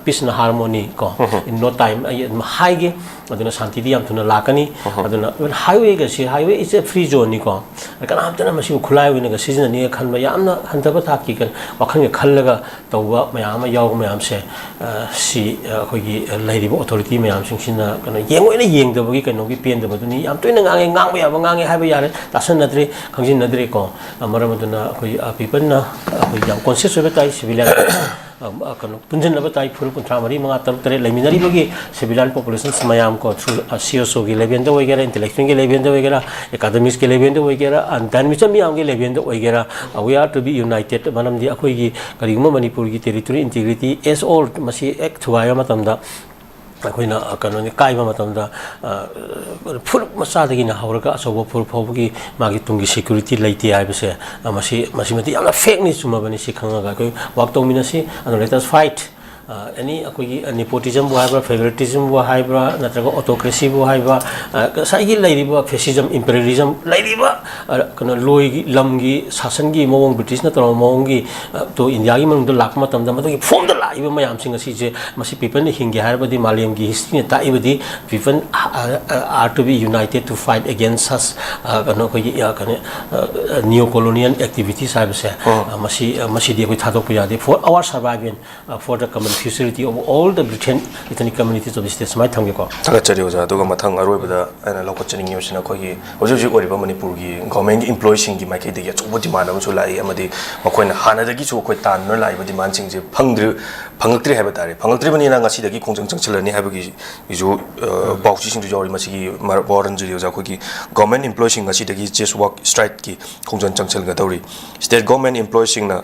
peace and harmony ꯀꯣ, ꯏꯟ ꯅꯣ ꯇꯥꯏꯝ ꯑꯩ ꯑꯗꯨꯝ ꯍꯥꯏꯒꯦ꯫ ꯑꯗꯨꯅ ꯁꯥꯟꯇꯤꯗꯤ ꯌꯥꯝ ꯊꯨꯅ ꯂꯥꯛꯀꯅꯤ꯫ ꯑꯗꯨꯅ ꯍꯥꯏꯋꯦꯒꯁꯤ, ꯍꯥꯏꯋꯦ ꯏꯁ ꯑꯦ ꯐ꯭ꯔꯤ ꯖꯣꯟꯅꯤꯀꯣ꯫ ꯀꯅꯥꯝꯇꯅ ꯃꯁꯤꯕꯨ ꯈꯨꯠꯂꯥꯏ ꯑꯣꯏꯅꯒ ꯁꯤꯖꯤꯟꯅꯅꯤꯒ ꯈꯟꯕ ꯌꯥꯝꯅ ꯍꯟꯊꯕ ꯊꯥꯛꯀꯤ ꯀꯩꯅꯣ ꯋꯥꯈꯜꯒ ꯈꯜꯂꯒ ꯇꯧꯕ ꯃꯌꯥꯝ ꯑꯃ ꯌꯥꯎꯕ ꯃꯌꯥꯝꯁꯦ, ꯑ, ꯁꯤ, ꯑ, ꯑꯩꯈꯣꯏꯒꯤ, ꯑ, ꯂꯩꯔꯤꯕ ꯑꯣꯊꯣꯔꯤꯇꯤ ꯃꯌꯥꯝꯁꯤꯡꯁꯤꯅ ꯀꯩꯅꯣ ꯌꯦꯡꯉꯣꯏꯅ ꯌꯦꯡꯗꯕꯒꯤ ꯀꯩꯅꯣꯒꯤ ꯄꯦꯟꯗꯕꯗꯨꯅꯤ꯫ ꯌꯥꯝ ꯇꯣꯏꯅ ꯉꯥꯡꯉꯦ, ꯉꯥꯡꯕ ꯌꯥꯕ ꯉꯥꯡꯉꯦ ꯍꯥꯏꯕ ꯌꯥꯔꯦ, ꯇꯥꯁꯟꯅꯗ꯭ꯔꯦ, ꯈꯪꯖꯤꯟꯅꯗ꯭ꯔꯦꯀꯣ꯫ ꯑ, ꯃꯔꯝ ꯑꯗꯨꯅ ꯑꯩꯈꯣꯏ, ꯑ, ꯄꯤꯄꯜꯅ ꯑꯩꯈꯣꯏ ꯌꯥꯝ ꯀꯣꯟꯁꯤꯌꯁ ꯑꯣꯏꯕ ꯇꯥꯏ, ꯁꯤꯚꯤꯂꯤꯌꯟ, ꯑ, ꯑ, ꯀꯩꯅꯣ, ꯄꯨꯟꯁꯤꯟꯅꯕ ꯇꯥꯏ꯫ ꯐꯨꯔꯨꯞ ꯀꯨꯟꯊ꯭ꯔꯥ ꯃꯔꯤ, ꯃꯉꯥ, ꯇꯔꯨꯛ, ꯇꯔꯦꯠ ꯂꯩꯃꯤꯟꯅꯔꯤꯕꯒꯤ ꯁꯤꯚꯤꯂꯤꯌꯟ ꯄꯣꯄꯨꯂꯦꯁꯟꯁ ꯃꯌꯥꯝ ꯀꯣ, ꯊ꯭ꯔꯨ, ꯑ, ꯁꯤ ꯑꯦꯁ ꯑꯣꯒꯤ ꯂꯦꯚꯦꯜꯗ ꯑꯣꯏꯒꯦꯔꯥ, ꯏꯟꯇꯦꯂꯦꯛꯆꯨꯋꯦꯜꯒꯤ ꯂꯦꯚꯦꯜꯗ ꯑꯣꯏꯒꯦꯔꯥ, ꯑꯦꯀꯥꯗꯃꯤꯛꯁꯀꯤ ꯂꯦꯚꯦꯜꯗ ꯑꯣꯏꯒꯦꯔꯥ, ꯑ, ꯗꯥꯏꯅꯥꯃꯤꯖꯝ ꯃꯌꯥꯝꯒꯤ ꯂꯦꯚꯦꯜꯗ ꯑꯣꯏꯒꯦꯔꯥ, ꯑ, we are to be united꯫ ꯃꯔꯝꯗꯤ ꯑꯩꯈꯣꯏꯒꯤ ꯀꯔꯤꯒꯨꯝꯕ ꯃꯅꯤꯄꯨꯔꯒꯤ territorial integrity as all ꯃꯁꯤ ꯍꯦꯛ ꯊꯨꯒꯥꯏꯕ ꯃꯇꯝꯗ, ꯑꯩꯈꯣꯏꯅ, ꯑ, ꯀꯩꯅꯣꯅꯤ, ꯀꯥꯏꯕ ꯃꯇꯝꯗ, ꯑ, ꯐꯨꯔꯨꯞ ꯃꯆꯥꯗꯒꯤꯅ ꯍꯧꯔꯒ ꯑꯆꯧꯕ ꯐꯨꯔꯨꯞ ꯐꯥꯎꯕꯒꯤ ꯃꯥꯒꯤ ꯇꯨꯡꯒꯤ ꯁꯦꯀ꯭ꯌꯨꯔꯤꯇꯤ ꯂꯩꯇꯦ ꯍꯥꯏꯕꯁꯦ, ꯑ, ꯃꯁꯤ, ꯃꯁꯤꯃꯗꯤ ꯌꯥꯝꯅ ꯐꯦꯛꯅꯤ, ꯆꯨꯝꯃꯕꯅꯤ꯫ ꯁꯤ ꯈꯪꯉꯒ ꯑꯩꯈꯣꯏ ꯋꯥꯛ ꯇꯧꯃꯤꯟꯅꯁꯤ꯫ ꯑꯗꯨ let us fight꯫ ꯑ, ꯑꯦꯅꯤ ꯑꯩꯈꯣꯏꯒꯤ, ꯑ, ꯅꯤꯄꯣꯇꯤꯖꯝꯕꯨ ꯍꯥꯏꯕ꯭ꯔꯥ, ꯐꯦꯚꯔꯤꯇꯤꯖꯝꯕꯨ ꯍꯥꯏꯕ꯭ꯔꯥ, ꯅꯠꯇ꯭ꯔꯒ ꯑꯣꯇꯣꯀ꯭ꯔꯦꯁꯤꯕꯨ ꯍꯥꯏꯕ꯭ꯔꯥ, ꯑ, ꯉꯁꯥꯏꯒꯤ ꯂꯩꯔꯤꯕ ꯐꯦꯁꯤꯖꯝ, ꯏꯝꯄꯦꯔꯤꯌꯦꯂꯤꯖꯝ ꯂꯩꯔꯤꯕ, ꯑ, ꯀꯩꯅꯣ, ꯂꯣꯏꯒꯤ ꯂꯝꯒꯤ ꯁꯥꯁꯟꯒꯤ ꯃꯑꯣꯡ, ꯕ꯭ꯔꯤꯇꯤꯁꯅ ꯇꯧꯔꯝꯕ ꯃꯑꯣꯡꯒꯤ, ꯑ, ꯇꯣ ꯏꯟꯗꯤꯌꯥꯒꯤ ꯃꯅꯨꯡꯗ ꯂꯥꯛꯄ ꯃꯇꯝꯗ ꯃꯗꯨꯒꯤ ꯐꯣꯝꯗ ꯂꯥꯛꯏꯕ ꯃꯌꯥꯝꯁꯤꯡ ꯑꯁꯤꯁꯦ, ꯃꯁꯤ ꯄꯤꯄꯜꯅ ꯍꯤꯡꯒꯦ ꯍꯥꯏꯔꯕꯗꯤ ꯃꯥꯂꯦꯝꯒꯤ ꯍꯤꯁꯇ꯭ꯔꯤꯅ ꯇꯥꯛꯏꯕꯗꯤ people are, are to be united to fight against such, ꯑ, ꯀꯩꯅꯣ, ꯑꯩꯈꯣꯏꯒꯤ, ꯑ, ꯀꯩꯅꯣ, neo colonial activities ꯍꯥꯏꯕꯁꯦ, ꯑ, ꯃꯁꯤ, ꯑ, ꯃꯁꯤꯗꯤ ꯑꯩꯈꯣꯏ ꯊꯥꯗꯣꯛꯄ ꯌꯥꯗꯦ꯫ For our survival, uh, for the common futurity of all the Britain ethnic communities of the state, ꯁꯨꯃꯥꯏꯅ ꯊꯝꯒꯦꯀꯣ꯫ ꯊꯥꯒꯠꯆꯔꯤ ꯑꯣꯖꯥ꯫ ꯑꯗꯨꯒ ꯃꯊꯪ ꯑꯔꯣꯏꯕꯗ ꯑꯩꯅ ꯂꯧꯈꯠꯆꯅꯤꯡꯉꯤꯕꯁꯤꯅ ꯑꯩꯈꯣꯏꯒꯤ ꯍꯧꯖꯤꯛ ꯍꯧꯖꯤꯛ ꯑꯣꯏꯔꯤꯕ ꯃꯅꯤꯄꯨꯔꯒꯤ ꯒꯣꯔꯃꯦꯟꯒꯤ ꯏꯝꯄ꯭ꯂꯣꯌꯤꯁꯤꯡꯒꯤ ꯃꯥꯏꯀꯩꯗꯒꯤ ꯑꯆꯧꯕ ꯗꯤꯃꯥꯟ ꯑꯃꯁꯨ ꯂꯥꯛꯏ, ꯑꯃꯗꯤ ꯃꯈꯣꯏꯅ ꯍꯥꯟꯅꯗꯒꯤꯁꯨ ꯑꯩꯈꯣꯏ ꯇꯥꯟꯗꯨꯅ ꯂꯥꯛꯏꯕ ꯗꯤꯃꯥꯟꯁꯤꯡꯁꯦ ꯐꯪꯗ꯭ꯔꯤ, ꯐꯪꯉꯛꯇ꯭ꯔꯤ ꯍꯥꯏꯕ ꯇꯥꯔꯦ꯫ ꯐꯪꯉꯛꯇ꯭ꯔꯤꯕꯅꯤꯅ ꯉꯁꯤꯗꯒꯤ ꯈꯣꯡꯖꯪ ꯆꯪꯁꯤꯜꯂꯅꯤ ꯍꯥꯏꯕꯒꯤꯁꯨ, ꯑ, ꯄꯥꯎꯆꯦꯁꯤꯡꯁꯨ ꯌꯥꯎꯔꯤ꯫ ꯃꯁꯤꯒꯤ ꯃꯔ-, ꯋꯥꯔꯣꯜꯁꯤꯗꯤ ꯑꯣꯖꯥ, ꯑꯩꯈꯣꯏꯒꯤ ꯒꯣꯔꯃꯦꯟ ꯏꯝꯄ꯭ꯂꯣꯌꯤꯁꯤꯡ ꯉꯁꯤꯗꯒꯤ ꯆꯦꯁ ꯋꯥꯛ ꯁ꯭ꯇ꯭ꯔꯥꯏꯛꯀꯤ ꯈꯣꯡꯖꯪ ꯆꯪꯁꯤꯟꯒꯗꯧꯔꯤ꯫ ꯁ꯭ꯇꯦꯠ ꯒꯣꯔꯃꯦꯟ ꯏꯝꯄ꯭ꯂꯣꯌꯤꯁꯤꯡꯅ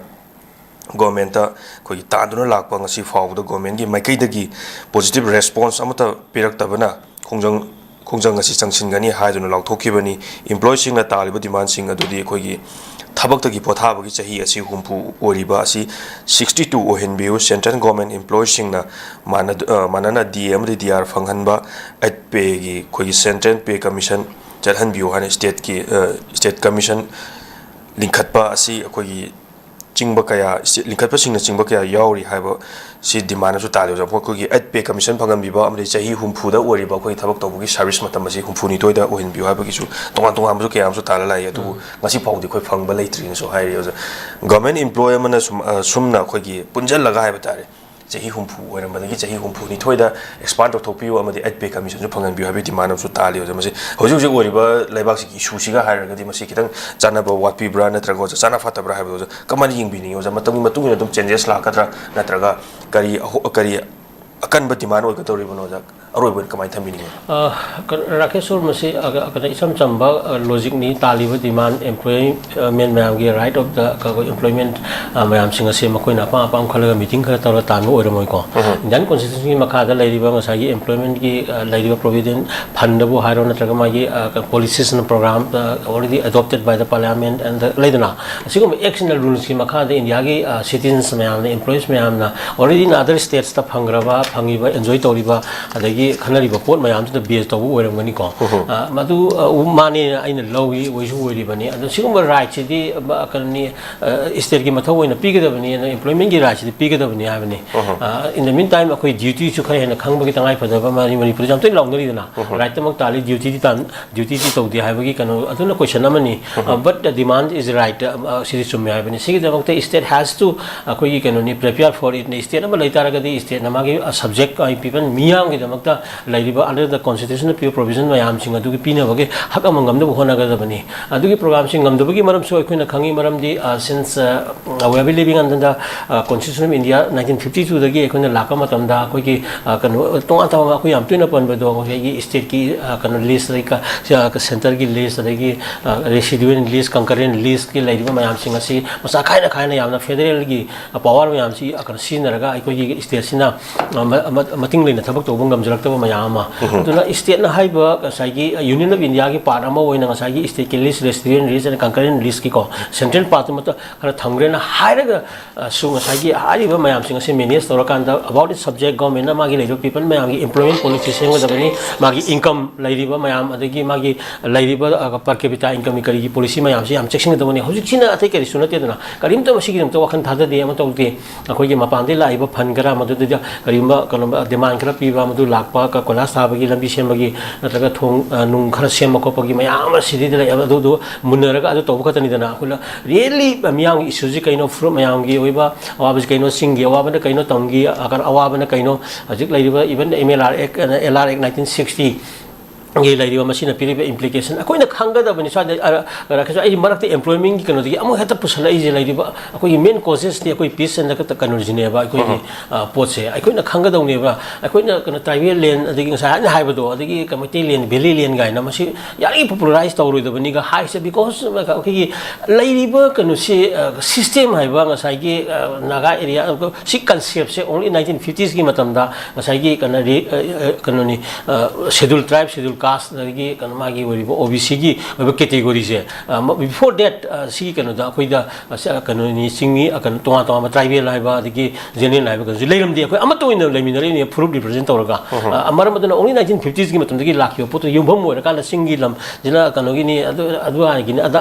ꯒꯣꯔꯃꯦꯟꯇ ꯑꯩꯈꯣꯏꯒꯤ ꯇꯥꯟꯗꯨꯅ ꯂꯥꯛꯄ ꯉꯁꯤ ꯐꯥꯎꯕꯗ ꯒꯣꯔꯃꯦꯟꯒꯤ ꯃꯥꯏꯀꯩꯗꯒꯤ ꯄꯣꯖꯤꯇꯤꯚ ꯔꯦꯁꯄꯣꯟꯁ ꯑꯃꯠꯇ ꯄꯤꯔꯛꯇꯕꯅ ꯈꯣꯡꯖꯪ, ꯈꯣꯡꯖꯪ ꯑꯁꯤ ꯆꯪꯁꯤꯟꯒꯅꯤ ꯍꯥꯏꯗꯨꯅ ꯂꯥꯎꯊꯣꯛꯈꯤꯕꯅꯤ꯫ ꯏꯝꯄ꯭ꯂꯣꯌꯤꯁꯤꯡꯅ ꯇꯥꯜꯂꯤꯕ ꯗꯤꯃꯥꯟꯁꯤꯡ ꯑꯗꯨꯗꯤ ꯑꯩꯈꯣꯏꯒꯤ ꯊꯕꯛꯇꯒꯤ ꯄꯣꯊꯥꯕꯒꯤ ꯆꯍꯤ ꯑꯁꯤ ꯍꯨꯝꯐꯨ ꯑꯣꯏꯔꯤꯕ ꯑꯁꯤ ꯁꯤꯛꯁꯇꯤ ꯇꯨ ꯑꯣꯏꯍꯟꯕꯤꯌꯨ, ꯁꯦꯟꯇ꯭ꯔꯦꯜ ꯒꯣꯔꯃꯦꯟ ꯏꯝꯄ꯭ꯂꯣꯌꯤꯁꯤꯡꯅ ꯃꯥꯟꯅ-, ꯑ, ꯃꯥꯟꯅꯅ ꯗꯤ ꯑꯦ ꯑꯃꯗꯤ ꯗꯤ ꯑꯥꯔ ꯐꯪꯍꯟꯕ, ꯑꯩꯠ ꯄꯦꯒꯤ ꯑꯩꯈꯣꯏꯒꯤ ꯁꯦꯟꯇ꯭ꯔꯦꯜ ꯄꯦ ꯀꯃꯤꯁꯟ ꯆꯠꯍꯟꯕꯤꯌꯨ ꯍꯥꯏꯅ ꯁ꯭ꯇꯦꯠꯀꯤ, ꯑ, ꯁ꯭ꯇꯦꯠ ꯀꯃꯤꯁꯟ ꯂꯤꯡꯈꯠꯄ ꯑꯁꯤ ꯑꯩꯈꯣꯏꯒꯤ ꯆꯤꯡꯕ ꯀꯌꯥ, ꯂꯤꯡꯈꯠꯄꯁꯤꯡꯅ ꯆꯤꯡꯕ ꯀꯌꯥ ꯌꯥꯎꯔꯤ ꯍꯥꯏꯕ ꯁꯤ demand ꯑꯃꯁꯨ ꯇꯥꯜꯂꯤ, ꯑꯣꯖꯥ꯫ ꯑꯩꯈꯣꯏꯒꯤ eight pay commission ꯐꯪꯍꯟꯕꯤꯕ ꯑꯃꯗꯤ ꯆꯍꯤ ꯍꯨꯝꯐꯨꯗ ꯑꯣꯏꯔꯤꯕ ꯑꯩꯈꯣꯏꯒꯤ ꯊꯕꯛ ꯇꯧꯕꯒꯤ service ꯃꯇꯝ ꯑꯁꯤ ꯍꯨꯝꯐꯨꯅꯤꯊꯣꯏꯗ ꯑꯣꯏꯍꯟꯕꯤꯌꯨ ꯍꯥꯏꯕꯒꯤꯁꯨ ꯇꯣꯉꯥꯟ ꯇꯣꯉꯥꯟꯕꯁꯨ ꯀꯌꯥ ꯑꯃꯁꯨ ꯇꯥꯜꯂ ꯂꯥꯛꯏ꯫ ꯑꯗꯨꯕꯨ ꯉꯁꯤ ꯐꯥꯎꯗꯤ ꯑꯩꯈꯣꯏ ꯐꯪꯕ ꯂꯩꯇ꯭ꯔꯤꯅꯁꯨ ꯍꯥꯏꯔꯤ, ꯑꯣꯖꯥ꯫ Government employee ꯑꯃꯅ ꯁꯨꯝ, ꯑ, ꯁꯨꯝꯅ ꯑꯩꯈꯣꯏꯒꯤ ꯄꯨꯟꯁꯤꯜꯂꯒ ꯍꯥꯏꯕ ꯇꯥꯔꯦ, ꯆꯍꯤ ꯍꯨꯝꯐꯨ ꯑꯣꯏꯔꯝꯕꯗꯒꯤ ꯆꯍꯤ ꯍꯨꯝꯐꯨꯅꯤꯊꯣꯏꯗ expand ꯇꯧꯊꯣꯛꯄꯤꯌꯨ ꯑꯃꯗꯤ eight pay commissionꯁꯨ ꯐꯪꯍꯟꯕꯤꯌꯨ ꯍꯥꯏꯕꯒꯤ demand ꯑꯃꯁꯨ ꯇꯥꯜꯂꯤ, ꯑꯣꯖꯥ꯫ ꯃꯁꯤ ꯍꯧꯖꯤꯛ ꯍꯧꯖꯤꯛ ꯑꯣꯏꯔꯤꯕ ꯂꯩꯕꯥꯛꯁꯤꯒꯤ issueꯁꯤꯒ ꯍꯥꯏꯔꯒꯗꯤ ꯃꯁꯤ ꯈꯤꯇꯪ ꯆꯥꯟꯅꯕ ꯋꯥꯠꯄꯤꯕ꯭ꯔꯥ ꯅꯠꯇ꯭ꯔꯒ, ꯑꯣꯖꯥ, ꯆꯥꯟꯅ ꯐꯠꯇꯕ꯭ꯔꯥ ꯍꯥꯏꯕꯗꯣ, ꯑꯣꯖꯥ, ꯀꯃꯥꯏꯅ ꯌꯦꯡꯕꯤꯅꯤꯡꯉꯤ, ꯑꯣꯖꯥ? ꯃꯇꯝꯒꯤ ꯃꯇꯨꯡ ꯏꯟꯅ ꯑꯗꯨꯝ changes ꯂꯥꯛꯀꯗ꯭ꯔꯥ ꯅꯠꯇ꯭ꯔꯒ ꯀꯔꯤ ꯑꯍꯣ-, ꯀꯔꯤ ꯑꯀꯟꯕ demand ꯑꯣꯏꯒꯗꯧꯔꯤꯕꯅꯣ, ꯑꯣꯖꯥ? ꯑꯔꯣꯏꯕ ꯑꯣꯏꯅ ꯀꯃꯥꯏꯅ ꯊꯝꯕꯤꯅꯤꯡꯉꯤ? ꯑ, ꯀ-, ꯔꯥꯀꯦꯁ ꯁꯣꯔ, ꯃꯁꯤ, ꯑ, ꯀ-, ꯀꯩꯅꯣ, ꯏꯆꯝ ꯆꯝꯕ, ꯑ, logicꯅꯤ꯫ ꯇꯥꯜꯂꯤꯕ demand, employment ꯃꯌꯥꯝꯒꯤ right of the, ꯀ-, employment, ꯑ, ꯃꯌꯥꯝꯁꯤꯡ ꯑꯁꯤ ꯃꯈꯣꯏꯅ ꯑꯄꯥꯝ ꯑꯄꯥꯝ ꯈꯜꯂꯒ meeting ꯈꯔ ꯇꯧꯔꯒ ꯇꯥꯟꯕ ꯑꯣꯏꯔꯝꯃꯣꯏꯀꯣ꯫ ꯎꯝ꯫ Indian Constitutionꯒꯤ ꯃꯈꯥꯗ ꯂꯩꯔꯤꯕ ꯉꯁꯥꯏꯒꯤ employmentꯀꯤ, ꯑ, ꯂꯩꯔꯤꯕ provident fundꯗꯕꯨ ꯍꯥꯏꯔꯣ, ꯅꯠꯇ꯭ꯔꯒ ꯃꯥꯒꯤ, ꯑ, ꯀ-, policies and program, ꯑ, already adopted by the parliament and the, ꯂꯩꯗꯅ, ꯑꯁꯤꯒꯨꯝꯕ acts and ruleꯁꯀꯤ ꯃꯈꯥꯗ ꯏꯟꯗꯤꯌꯥꯒꯤ, ꯑ, citizens ꯃꯌꯥꯝꯅ, employees ꯃꯌꯥꯝꯅ already in other statesꯇ ꯐꯪꯈ꯭ꯔꯕ, ꯐꯪꯉꯤꯕ, enjoy ꯇꯧꯔꯤꯕ, ꯑꯗꯒꯤ ꯈꯟꯅꯔꯤꯕ ꯄꯣꯠ ꯃꯌꯥꯝꯗꯨꯗ base ꯇꯧꯕ ꯑꯣꯏꯔꯝꯒꯅꯤꯀꯣ꯫ ꯎꯝ꯫ ꯑ, ꯃꯗꯨ, ꯑ, ꯎ-, ꯃꯥꯅꯦꯅ ꯑꯩꯅ ꯂꯧꯏ, ꯑꯣꯏꯁꯨ ꯑꯣꯏꯔꯤꯕꯅꯤ꯫ ꯑꯗꯣ ꯁꯤꯒꯨꯝꯕ rightꯁꯤꯗꯤ, ꯑ, ꯀꯩꯅꯣꯅꯤ, ꯑ, stateꯀꯤ ꯃꯊꯧ ꯑꯣꯏꯅ ꯄꯤꯒꯗꯕꯅꯤ, ꯑꯗꯣ employmentꯀꯤ rightꯁꯤꯗꯤ ꯄꯤꯒꯗꯕꯅꯤ ꯍꯥꯏꯕꯅꯤ꯫ ꯎꯝ꯫ ꯑ, in the meantime ꯑꯩꯈꯣꯏ dutyꯁꯨ ꯈꯔ ꯍꯦꯟꯅ ꯈꯪꯕꯒꯤ ꯇꯉꯥꯏ ꯐꯗꯕ ꯑꯃ ꯃꯅꯤꯄꯨꯔꯗ ꯌꯥꯝ ꯇꯣꯏꯅ ꯂꯥꯎꯅꯔꯤꯗꯅ, ꯎꯝ꯫ Rightꯇꯃꯛ ꯇꯥꯜꯂꯤ, dutyꯗꯤ ꯇꯥꯟ-, dutyꯗꯤ ꯇꯧꯗꯦ ꯍꯥꯏꯕꯒꯤ ꯀꯩꯅꯣ, ꯑꯗꯨꯅ question ꯑꯃꯅꯤ꯫ ꯎꯝ꯫ ꯑ, but the demand is right, ꯑ, ꯁꯤꯗꯤ ꯆꯨꯝꯃꯦ ꯍꯥꯏꯕꯅꯤ꯫ ꯁꯤꯒꯤꯗꯃꯛꯇ state has to, ꯑꯩꯈꯣꯏꯒꯤ ꯀꯩꯅꯣꯅꯤ, prepare for it꯫ State ꯑꯃ ꯂꯩ ꯇꯥꯔꯒꯗꯤ stateꯅ ꯃꯥꯒꯤ, ꯑ, subject, ꯑ, people ꯃꯤꯌꯥꯝꯒꯤꯗꯃꯛꯇ ꯂꯩꯔꯤꯕ under the constitution ꯄꯤꯕ provision ꯃꯌꯥꯝꯁꯤꯡ ꯑꯗꯨꯒꯤ ꯄꯤꯅꯕꯒꯤ ꯍꯛ ꯑꯃ ꯉꯝꯅꯕ ꯍꯣꯠꯅꯒꯗꯕꯅꯤ꯫ ꯑꯗꯨꯒꯤ programꯁꯤꯡ ꯉꯝꯗꯕꯒꯤ ꯃꯔꯝꯁꯨ ꯑꯩꯈꯣꯏꯅ ꯈꯪꯉꯤ, ꯃꯔꯝꯗꯤ, ꯑ, since, ꯑ, we have been living under the, ꯑ, Constitution of India nineteen fifty twoꯗꯒꯤ ꯑꯩꯈꯣꯏꯅ ꯂꯥꯛꯄ ꯃꯇꯝꯗ ꯑꯩꯈꯣꯏꯒꯤ, ꯑ, ꯀꯩꯅꯣ, ꯇꯣꯉꯥꯟ ꯇꯣꯉꯥꯟꯕ ꯑꯩꯈꯣꯏ ꯌꯥꯝ ꯇꯣꯏꯅ ꯄꯟꯕꯗꯣ ꯑꯩꯈꯣꯏꯒꯤ stateꯀꯤ, ꯑ, ꯀꯩꯅꯣ list, ꯑꯗꯒꯤ ꯀ-, ꯁ-, centreꯒꯤ list, ꯑꯗꯒꯤ, ꯑ, residual list, concurrent listꯀꯤ ꯂꯩꯔꯤꯕ ꯃꯌꯥꯝꯁꯤꯡ ꯑꯁꯤ ꯃꯁꯥ ꯈꯥꯏꯅ ꯈꯥꯏꯅ ꯌꯥꯝꯅ federalꯒꯤ, ꯑ, power ꯃꯌꯥꯝꯁꯤ, ꯑ, ꯀꯩꯅꯣ ꯁꯤꯖꯤꯟꯅꯔꯒ ꯑꯩꯈꯣꯏꯒꯤ stateꯁꯤꯅ, ꯑ, ꯃ- ꯃ- ꯃꯇꯤꯡ ꯂꯩꯅ ꯊꯕꯛ ꯇꯧꯕ ꯉꯝꯖꯔꯛꯇꯕ ꯃꯌꯥꯝ ꯑꯃ꯫ ꯑꯗꯨꯅ stateꯅ ꯍꯥꯏꯕ ꯉꯁꯥꯏꯒꯤ Union of Indiaꯒꯤ part ꯑꯃ ꯑꯣꯏꯅ ꯉꯁꯥꯏꯒꯤ stateꯀꯤ list, resident list and concurrent listꯀꯤꯀꯣ, central partꯇꯨꯃꯠꯇ ꯈꯔ ꯊꯝꯈ꯭ꯔꯦꯅ ꯍꯥꯏꯔꯒ ꯑ, ꯁꯨ ꯉꯁꯥꯏꯒꯤ ꯍꯥꯏꯔꯤꯕ ꯃꯌꯥꯝꯁꯤꯡ ꯑꯁꯤ manage ꯇꯧꯔꯀꯥꯟꯗ about its subject governmentꯅ ꯃꯥꯒꯤ ꯂꯩꯔꯤꯕ people ꯃꯌꯥꯝꯒꯤ employment policy ꯁꯦꯝꯒꯗꯕꯅꯤ꯫ ꯃꯥꯒꯤ income ꯂꯩꯔꯤꯕ ꯃꯌꯥꯝ, ꯑꯗꯒꯤ ꯃꯥꯒꯤ ꯂꯩꯔꯤꯕ, ꯑ, per capita incomeꯒꯤ ꯀꯔꯤꯒꯤ policy ꯃꯌꯥꯝꯁꯤ ꯌꯥꯝ ꯆꯦꯛꯁꯤꯟꯒꯗꯕꯅꯤ꯫ ꯍꯧꯖꯤꯛꯁꯤꯅ ꯑꯇꯩ ꯀꯔꯤꯁꯨ ꯅꯠꯇꯦꯗꯅ, ꯀꯔꯤꯝꯇ ꯃꯁꯤꯒꯤꯗꯃꯛꯇ ꯋꯥꯈꯜ ꯊꯥꯗꯗꯦ, ꯑꯃ ꯇꯧꯗꯦ꯫ ꯑꯩꯈꯣꯏꯒꯤ ꯃꯄꯥꯟꯗꯒꯤ ꯂꯥꯛꯏꯕ fund ꯈꯔ ꯃꯗꯨꯗ ꯀꯔꯤꯒꯨꯝꯕ ꯀꯩꯅꯣ demand ꯈꯔ ꯄꯤꯕ, ꯃꯗꯨ ꯂꯥꯛꯄ, ꯀ- ꯀꯣꯏꯂꯥꯁ ꯊꯥꯕꯒꯤ, ꯂꯝꯕꯤ ꯁꯦꯝꯕꯒꯤ, ꯅꯠꯇ꯭ꯔꯒ ꯊꯣꯡ, ꯑ, ꯅꯨꯡ ꯈꯔ ꯁꯦꯝꯕ ꯈꯣꯠꯄꯒꯤ ꯃꯌꯥꯝ ꯑꯃ ꯁꯤꯗꯩꯗ ꯂꯩ꯫ ꯑꯗꯨꯗꯨ ꯃꯨꯟꯅꯔꯒ ꯑꯗꯨ ꯇꯧꯕ ꯈꯛꯇꯅꯤꯗꯅ꯫ ꯑꯩꯈꯣꯏꯅ really ꯃꯤꯌꯥꯝꯒꯤ issueꯁꯤ ꯀꯩꯅꯣ, ꯐꯨꯔꯨꯞ ꯃꯌꯥꯝꯒꯤ ꯑꯣꯏꯕ ꯑꯋꯥꯕꯁꯤ ꯀꯩꯅꯣ, ꯆꯤꯡꯒꯤ ꯑꯋꯥꯕꯅ ꯀꯩꯅꯣ, ꯇꯝꯒꯤ ꯑꯋꯥꯕꯅ ꯀꯩꯅꯣ, ꯍꯧꯖꯤꯛ ꯂꯩꯔꯤꯕ even M L R Act, L R Act nineteen sixtyꯒꯤ ꯂꯩꯔꯤꯕ ꯃꯁꯤꯅ ꯄꯤꯔꯤꯕ implication ꯑꯩꯈꯣꯏꯅ ꯈꯪꯒꯗꯕꯅꯤ꯫ ꯁ꯭ꯋꯥꯏꯗ, ꯑ, ꯀꯩꯅꯣ, ꯑꯩ ꯃꯔꯛꯇ employmentꯒꯤ ꯀꯩꯅꯣꯗꯒꯤ ꯑꯃꯨꯛ ꯍꯦꯛꯇ ꯄꯨꯁꯜꯂꯛꯏꯁꯦ, ꯂꯩꯔꯤꯕ ꯑꯩꯈꯣꯏꯒꯤ main causesꯇꯤ ꯑꯩꯈꯣꯏ peace and ꯀꯩꯅꯣꯁꯤꯅꯦꯕ, ꯑꯩꯈꯣꯏꯒꯤ, ꯑ, ꯄꯣꯠꯁꯦ ꯑꯩꯈꯣꯏꯅ ꯈꯪꯒꯗꯧꯅꯦꯕ꯫ ꯑꯩꯈꯣꯏꯅ ꯀꯩꯅꯣ tribal land, ꯑꯗꯒꯤ ꯉꯁꯥꯏ ꯑꯩꯅ ꯍꯥꯏꯕꯗꯣ, ꯑꯗꯒꯤ ꯃꯩꯇꯩ land, valley land ꯀꯥꯏꯅ, ꯃꯁꯤ ꯌꯥꯔꯤꯉꯩ popularize ꯇꯧꯔꯣꯏꯗꯕꯅꯤꯒ ꯍꯥꯏꯁꯦ, because ꯑꯩꯈꯣꯏꯒꯤ ꯂꯩꯔꯤꯕ ꯀꯩꯅꯣꯁꯤ, ꯑ, system ꯍꯥꯏꯕ ꯉꯁꯥꯏꯒꯤ, ꯑ, Naga area, ꯑ, ꯁꯤ conceptꯁꯦ only nineteen fiftiesꯀꯤ ꯃꯇꯝꯗ ꯉꯁꯥꯏꯒꯤ ꯀꯩꯅꯣ ꯔꯤ-, ꯑ, ꯑ, ꯀꯩꯅꯣꯅꯤ, ꯑ, schedule tribe, schedule caste, ꯑꯗꯒꯤ ꯀꯩꯅꯣ ꯃꯥꯒꯤ ꯑꯣꯏꯔꯤꯕ OBCꯒꯤ ꯑꯣꯏꯕ categoryꯁꯦ, ꯑ, ꯃ-, before that, ꯑ, ꯁꯤꯒꯤ ꯀꯩꯅꯣꯗ ꯑꯩꯈꯣꯏꯗ, ꯑ, ꯁ-, ꯑ, ꯀꯩꯅꯣꯅꯤ, ꯆꯤꯡꯃꯤ, ꯑ, ꯀꯩꯅꯣ ꯇꯣꯉꯥꯟ ꯇꯣꯉꯥꯟꯕ tribal ꯍꯥꯏꯕ, ꯑꯗꯒꯤ general ꯍꯥꯏꯕ ꯀꯩꯅꯣꯁꯤ ꯂꯩꯔꯝꯗꯦ꯫ ꯑꯩꯈꯣꯏ ꯑꯃꯠꯇ ꯑꯣꯏꯅ ꯂꯩꯃꯤꯟꯅꯔꯛꯏꯅꯦ, ꯐꯨꯔꯨꯞ represent ꯇꯧꯔꯒ꯫ ꯑ, ꯃꯔꯝ ꯑꯗꯨꯅ only nineteen fiftiesꯀꯤ ꯃꯇꯝꯗꯒꯤ ꯂꯥꯛꯈꯤꯕ ꯄꯣꯠꯇꯣ ꯌꯨꯝꯐꯝ ꯑꯣꯏꯔꯀꯥꯟꯗ ꯆꯤꯡꯒꯤ ꯂꯝꯁꯤꯅ ꯀꯩꯅꯣꯒꯤꯅꯤ, ꯑꯗꯨ, ꯑꯗꯨ ꯍꯥꯏꯒꯤꯅꯤ, ꯑꯗ,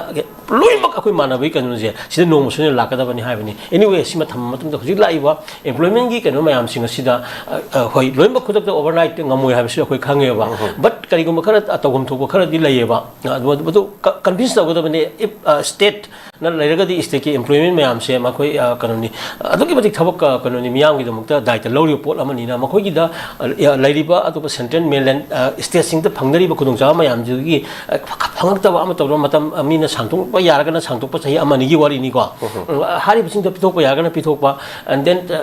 ꯂꯣꯏꯅꯃꯛ ꯑꯩꯈꯣꯏ ꯃꯥꯟꯅꯕꯒꯤ ꯀꯩꯅꯣꯁꯦ ꯁꯤꯗ ꯅꯣꯡꯃ ꯁꯣꯏꯗꯅ ꯂꯥꯛꯀꯗꯕꯅꯤ ꯍꯥꯏꯕꯅꯤ꯫ Anyway, ꯁꯤꯃ ꯊꯝꯕ ꯃꯇꯨꯡꯗ ꯍꯧꯖꯤꯛ ꯂꯥꯛꯏꯕ employmentꯒꯤ ꯀꯩꯅꯣ ꯃꯌꯥꯝꯁꯤꯡ ꯑꯁꯤꯗ, ꯑ, ꯑ, ꯍꯣꯏ, ꯂꯣꯏꯅꯃꯛ ꯈꯨꯗꯛꯇ overnight ꯉꯝꯃꯣꯏ ꯍꯥꯏꯕꯁꯤ ꯑꯩꯈꯣꯏ ꯈꯪꯉꯦꯕ꯫ But ꯀꯔꯤꯒꯨꯝꯕ ꯈꯔ ꯇꯧꯐꯝ ꯊꯣꯛꯄ ꯈꯔꯗꯤ ꯂꯩꯌꯦꯕ꯫ ꯑ, ꯑꯗꯨ, ꯑꯗꯨ ꯀ-, convince ꯇꯧꯒꯗꯕꯅꯤ꯫ If, ꯑ, stateꯅ ꯂꯩꯔꯒꯗꯤ stateꯀꯤ employment ꯃꯌꯥꯝꯁꯦ ꯃꯈꯣꯏ, ꯑ, ꯀꯩꯅꯣꯅꯤ, ꯑꯗꯨꯛꯀꯤ ꯃꯇꯤꯛ ꯊꯕꯛ, ꯑ, ꯀꯩꯅꯣꯅꯤ, ꯃꯤꯌꯥꯝꯒꯤꯗꯃꯛꯇ ꯗꯥꯏꯇ ꯂꯧꯔꯤꯕ ꯄꯣꯠ ꯑꯃꯅꯤꯅ ꯃꯈꯣꯏꯒꯤꯗ, ꯑ, ꯂꯩꯔꯤꯕ ꯑꯇꯣꯞꯄ central mainland, ꯑ, stateꯁꯤꯡꯗ ꯐꯪꯅꯔꯤꯕ ꯈꯨꯗꯣꯡꯆꯥꯕ ꯃꯌꯥꯝꯗꯨꯒꯤ, ꯑ, ꯐ-, ꯐꯪꯉꯛꯇꯕ ꯑꯃ ꯇꯧꯔꯕ ꯃꯇꯝ, ꯑ, ꯃꯤꯅ ꯁꯥꯡꯗꯣꯛꯄ ꯌꯥꯔꯒꯅ ꯁꯥꯡꯗꯣꯛꯄ ꯆꯍꯤ ꯑꯃ ꯑꯅꯤꯒꯤ ꯋꯥꯔꯤꯅꯤꯀꯣ꯫ ꯎꯝ, ꯍꯥꯏꯔꯤꯕꯁꯤꯡꯗꯣ ꯄꯤꯊꯣꯛꯄ ꯌꯥꯔꯒꯅ ꯄꯤꯊꯣꯛꯄ, and then, ꯑ,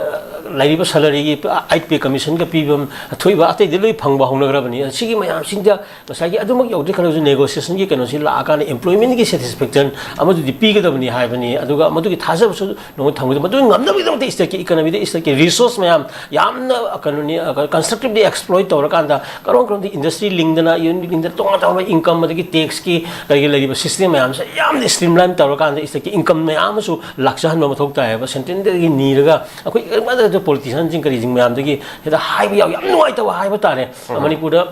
ꯂꯩꯔꯤꯕ salaryꯒꯤ eight pay commissionꯒ ꯄꯤꯕ ꯊꯣꯛꯏꯕ ꯑꯇꯩꯗꯤ ꯂꯣꯏ ꯐꯪꯕ ꯍꯧꯅꯈ꯭ꯔꯕꯅꯤ꯫ ꯁꯤꯒꯤ ꯃꯌꯥꯝꯁꯤꯡꯗ ꯉꯁꯥꯏꯒꯤ ꯑꯗꯨꯃꯛ ꯌꯧꯗ꯭ꯔꯤ ꯈꯜꯂꯁꯨ negotiationꯒꯤ ꯀꯩꯅꯣꯁꯤ ꯂꯥꯛꯑꯀꯥꯟꯗ employmentꯒꯤ satisfaction ꯑꯃꯗꯨꯗꯤ ꯄꯤꯒꯗꯕ ꯊꯝꯒꯗꯕꯅꯤ ꯍꯥꯏꯕꯅꯤ꯫ ꯑꯗꯨꯒ ꯃꯗꯨꯒꯤ ꯊꯥꯖꯕꯁꯨ ꯅꯉꯣꯟꯗ ꯊꯝꯒꯗꯕ, ꯃꯗꯨ ꯉꯝꯅꯕꯒꯤꯗꯃꯛꯇ ꯏꯁꯇꯦꯠꯀꯤ ꯏꯀꯣꯅꯣꯃꯤꯗ, ꯏꯁꯇꯦꯠꯀꯤ ꯔꯤꯁꯣꯔꯁ ꯃꯌꯥꯝ ꯌꯥꯝꯅ ꯀꯩꯅꯣꯅꯤ, ꯀꯟꯁꯇ꯭ꯔꯛꯇꯤꯚꯂꯤ ꯑꯦꯛꯁꯄ꯭ꯂꯣꯏꯠ ꯇꯧꯔꯀꯥꯟꯗ ꯀꯔꯝ ꯀꯔꯝꯗꯤ ꯏꯟꯗꯁꯇ꯭ꯔꯤ ꯂꯤꯡꯗꯅ, ꯌꯨꯅꯤꯠ ꯂꯤꯡꯗꯅ, ꯇꯣꯉꯥꯟ ꯇꯣꯉꯥꯟꯕ ꯏꯟꯀꯝ ꯑꯗꯒꯤ ꯇꯦꯛꯁꯀꯤ ꯀꯔꯤꯒꯤ ꯂꯩꯔꯤꯕ ꯁꯤꯁꯇꯦꯝ ꯃꯌꯥꯝꯁꯦ ꯌꯥꯝꯅ ꯁ꯭ꯇ꯭ꯔꯤꯝꯂꯥꯏꯟ ꯇꯧꯔꯀꯥꯟꯗ ꯏꯁꯇꯦꯠꯀꯤ ꯏꯟꯀꯝ ꯃꯌꯥꯝ ꯑꯃꯁꯨ ꯂꯥꯛꯆꯍꯟꯕ ꯃꯊꯧ ꯇꯥꯏꯌꯦꯕ꯫ ꯁꯦꯟꯇ꯭ꯔꯦꯜꯗꯒꯤ ꯅꯤꯔꯒ ꯑꯩꯈꯣꯏ ꯀꯔꯤꯒꯨꯝꯕꯗ ꯄꯣꯂꯤꯇꯤꯁꯤꯌꯥꯟꯁꯤꯡ ꯀꯔꯤꯁꯤꯡ ꯃꯌꯥꯝꯗꯒꯤ ꯍꯦꯛꯇ ꯍꯥꯏꯕ ꯌꯥꯎ-, ꯌꯥꯝ ꯅꯨꯡꯉꯥꯏꯇꯕ ꯍꯥꯏꯕ ꯇꯥꯔꯦ꯫ ꯃꯅꯤꯄꯨꯔꯗ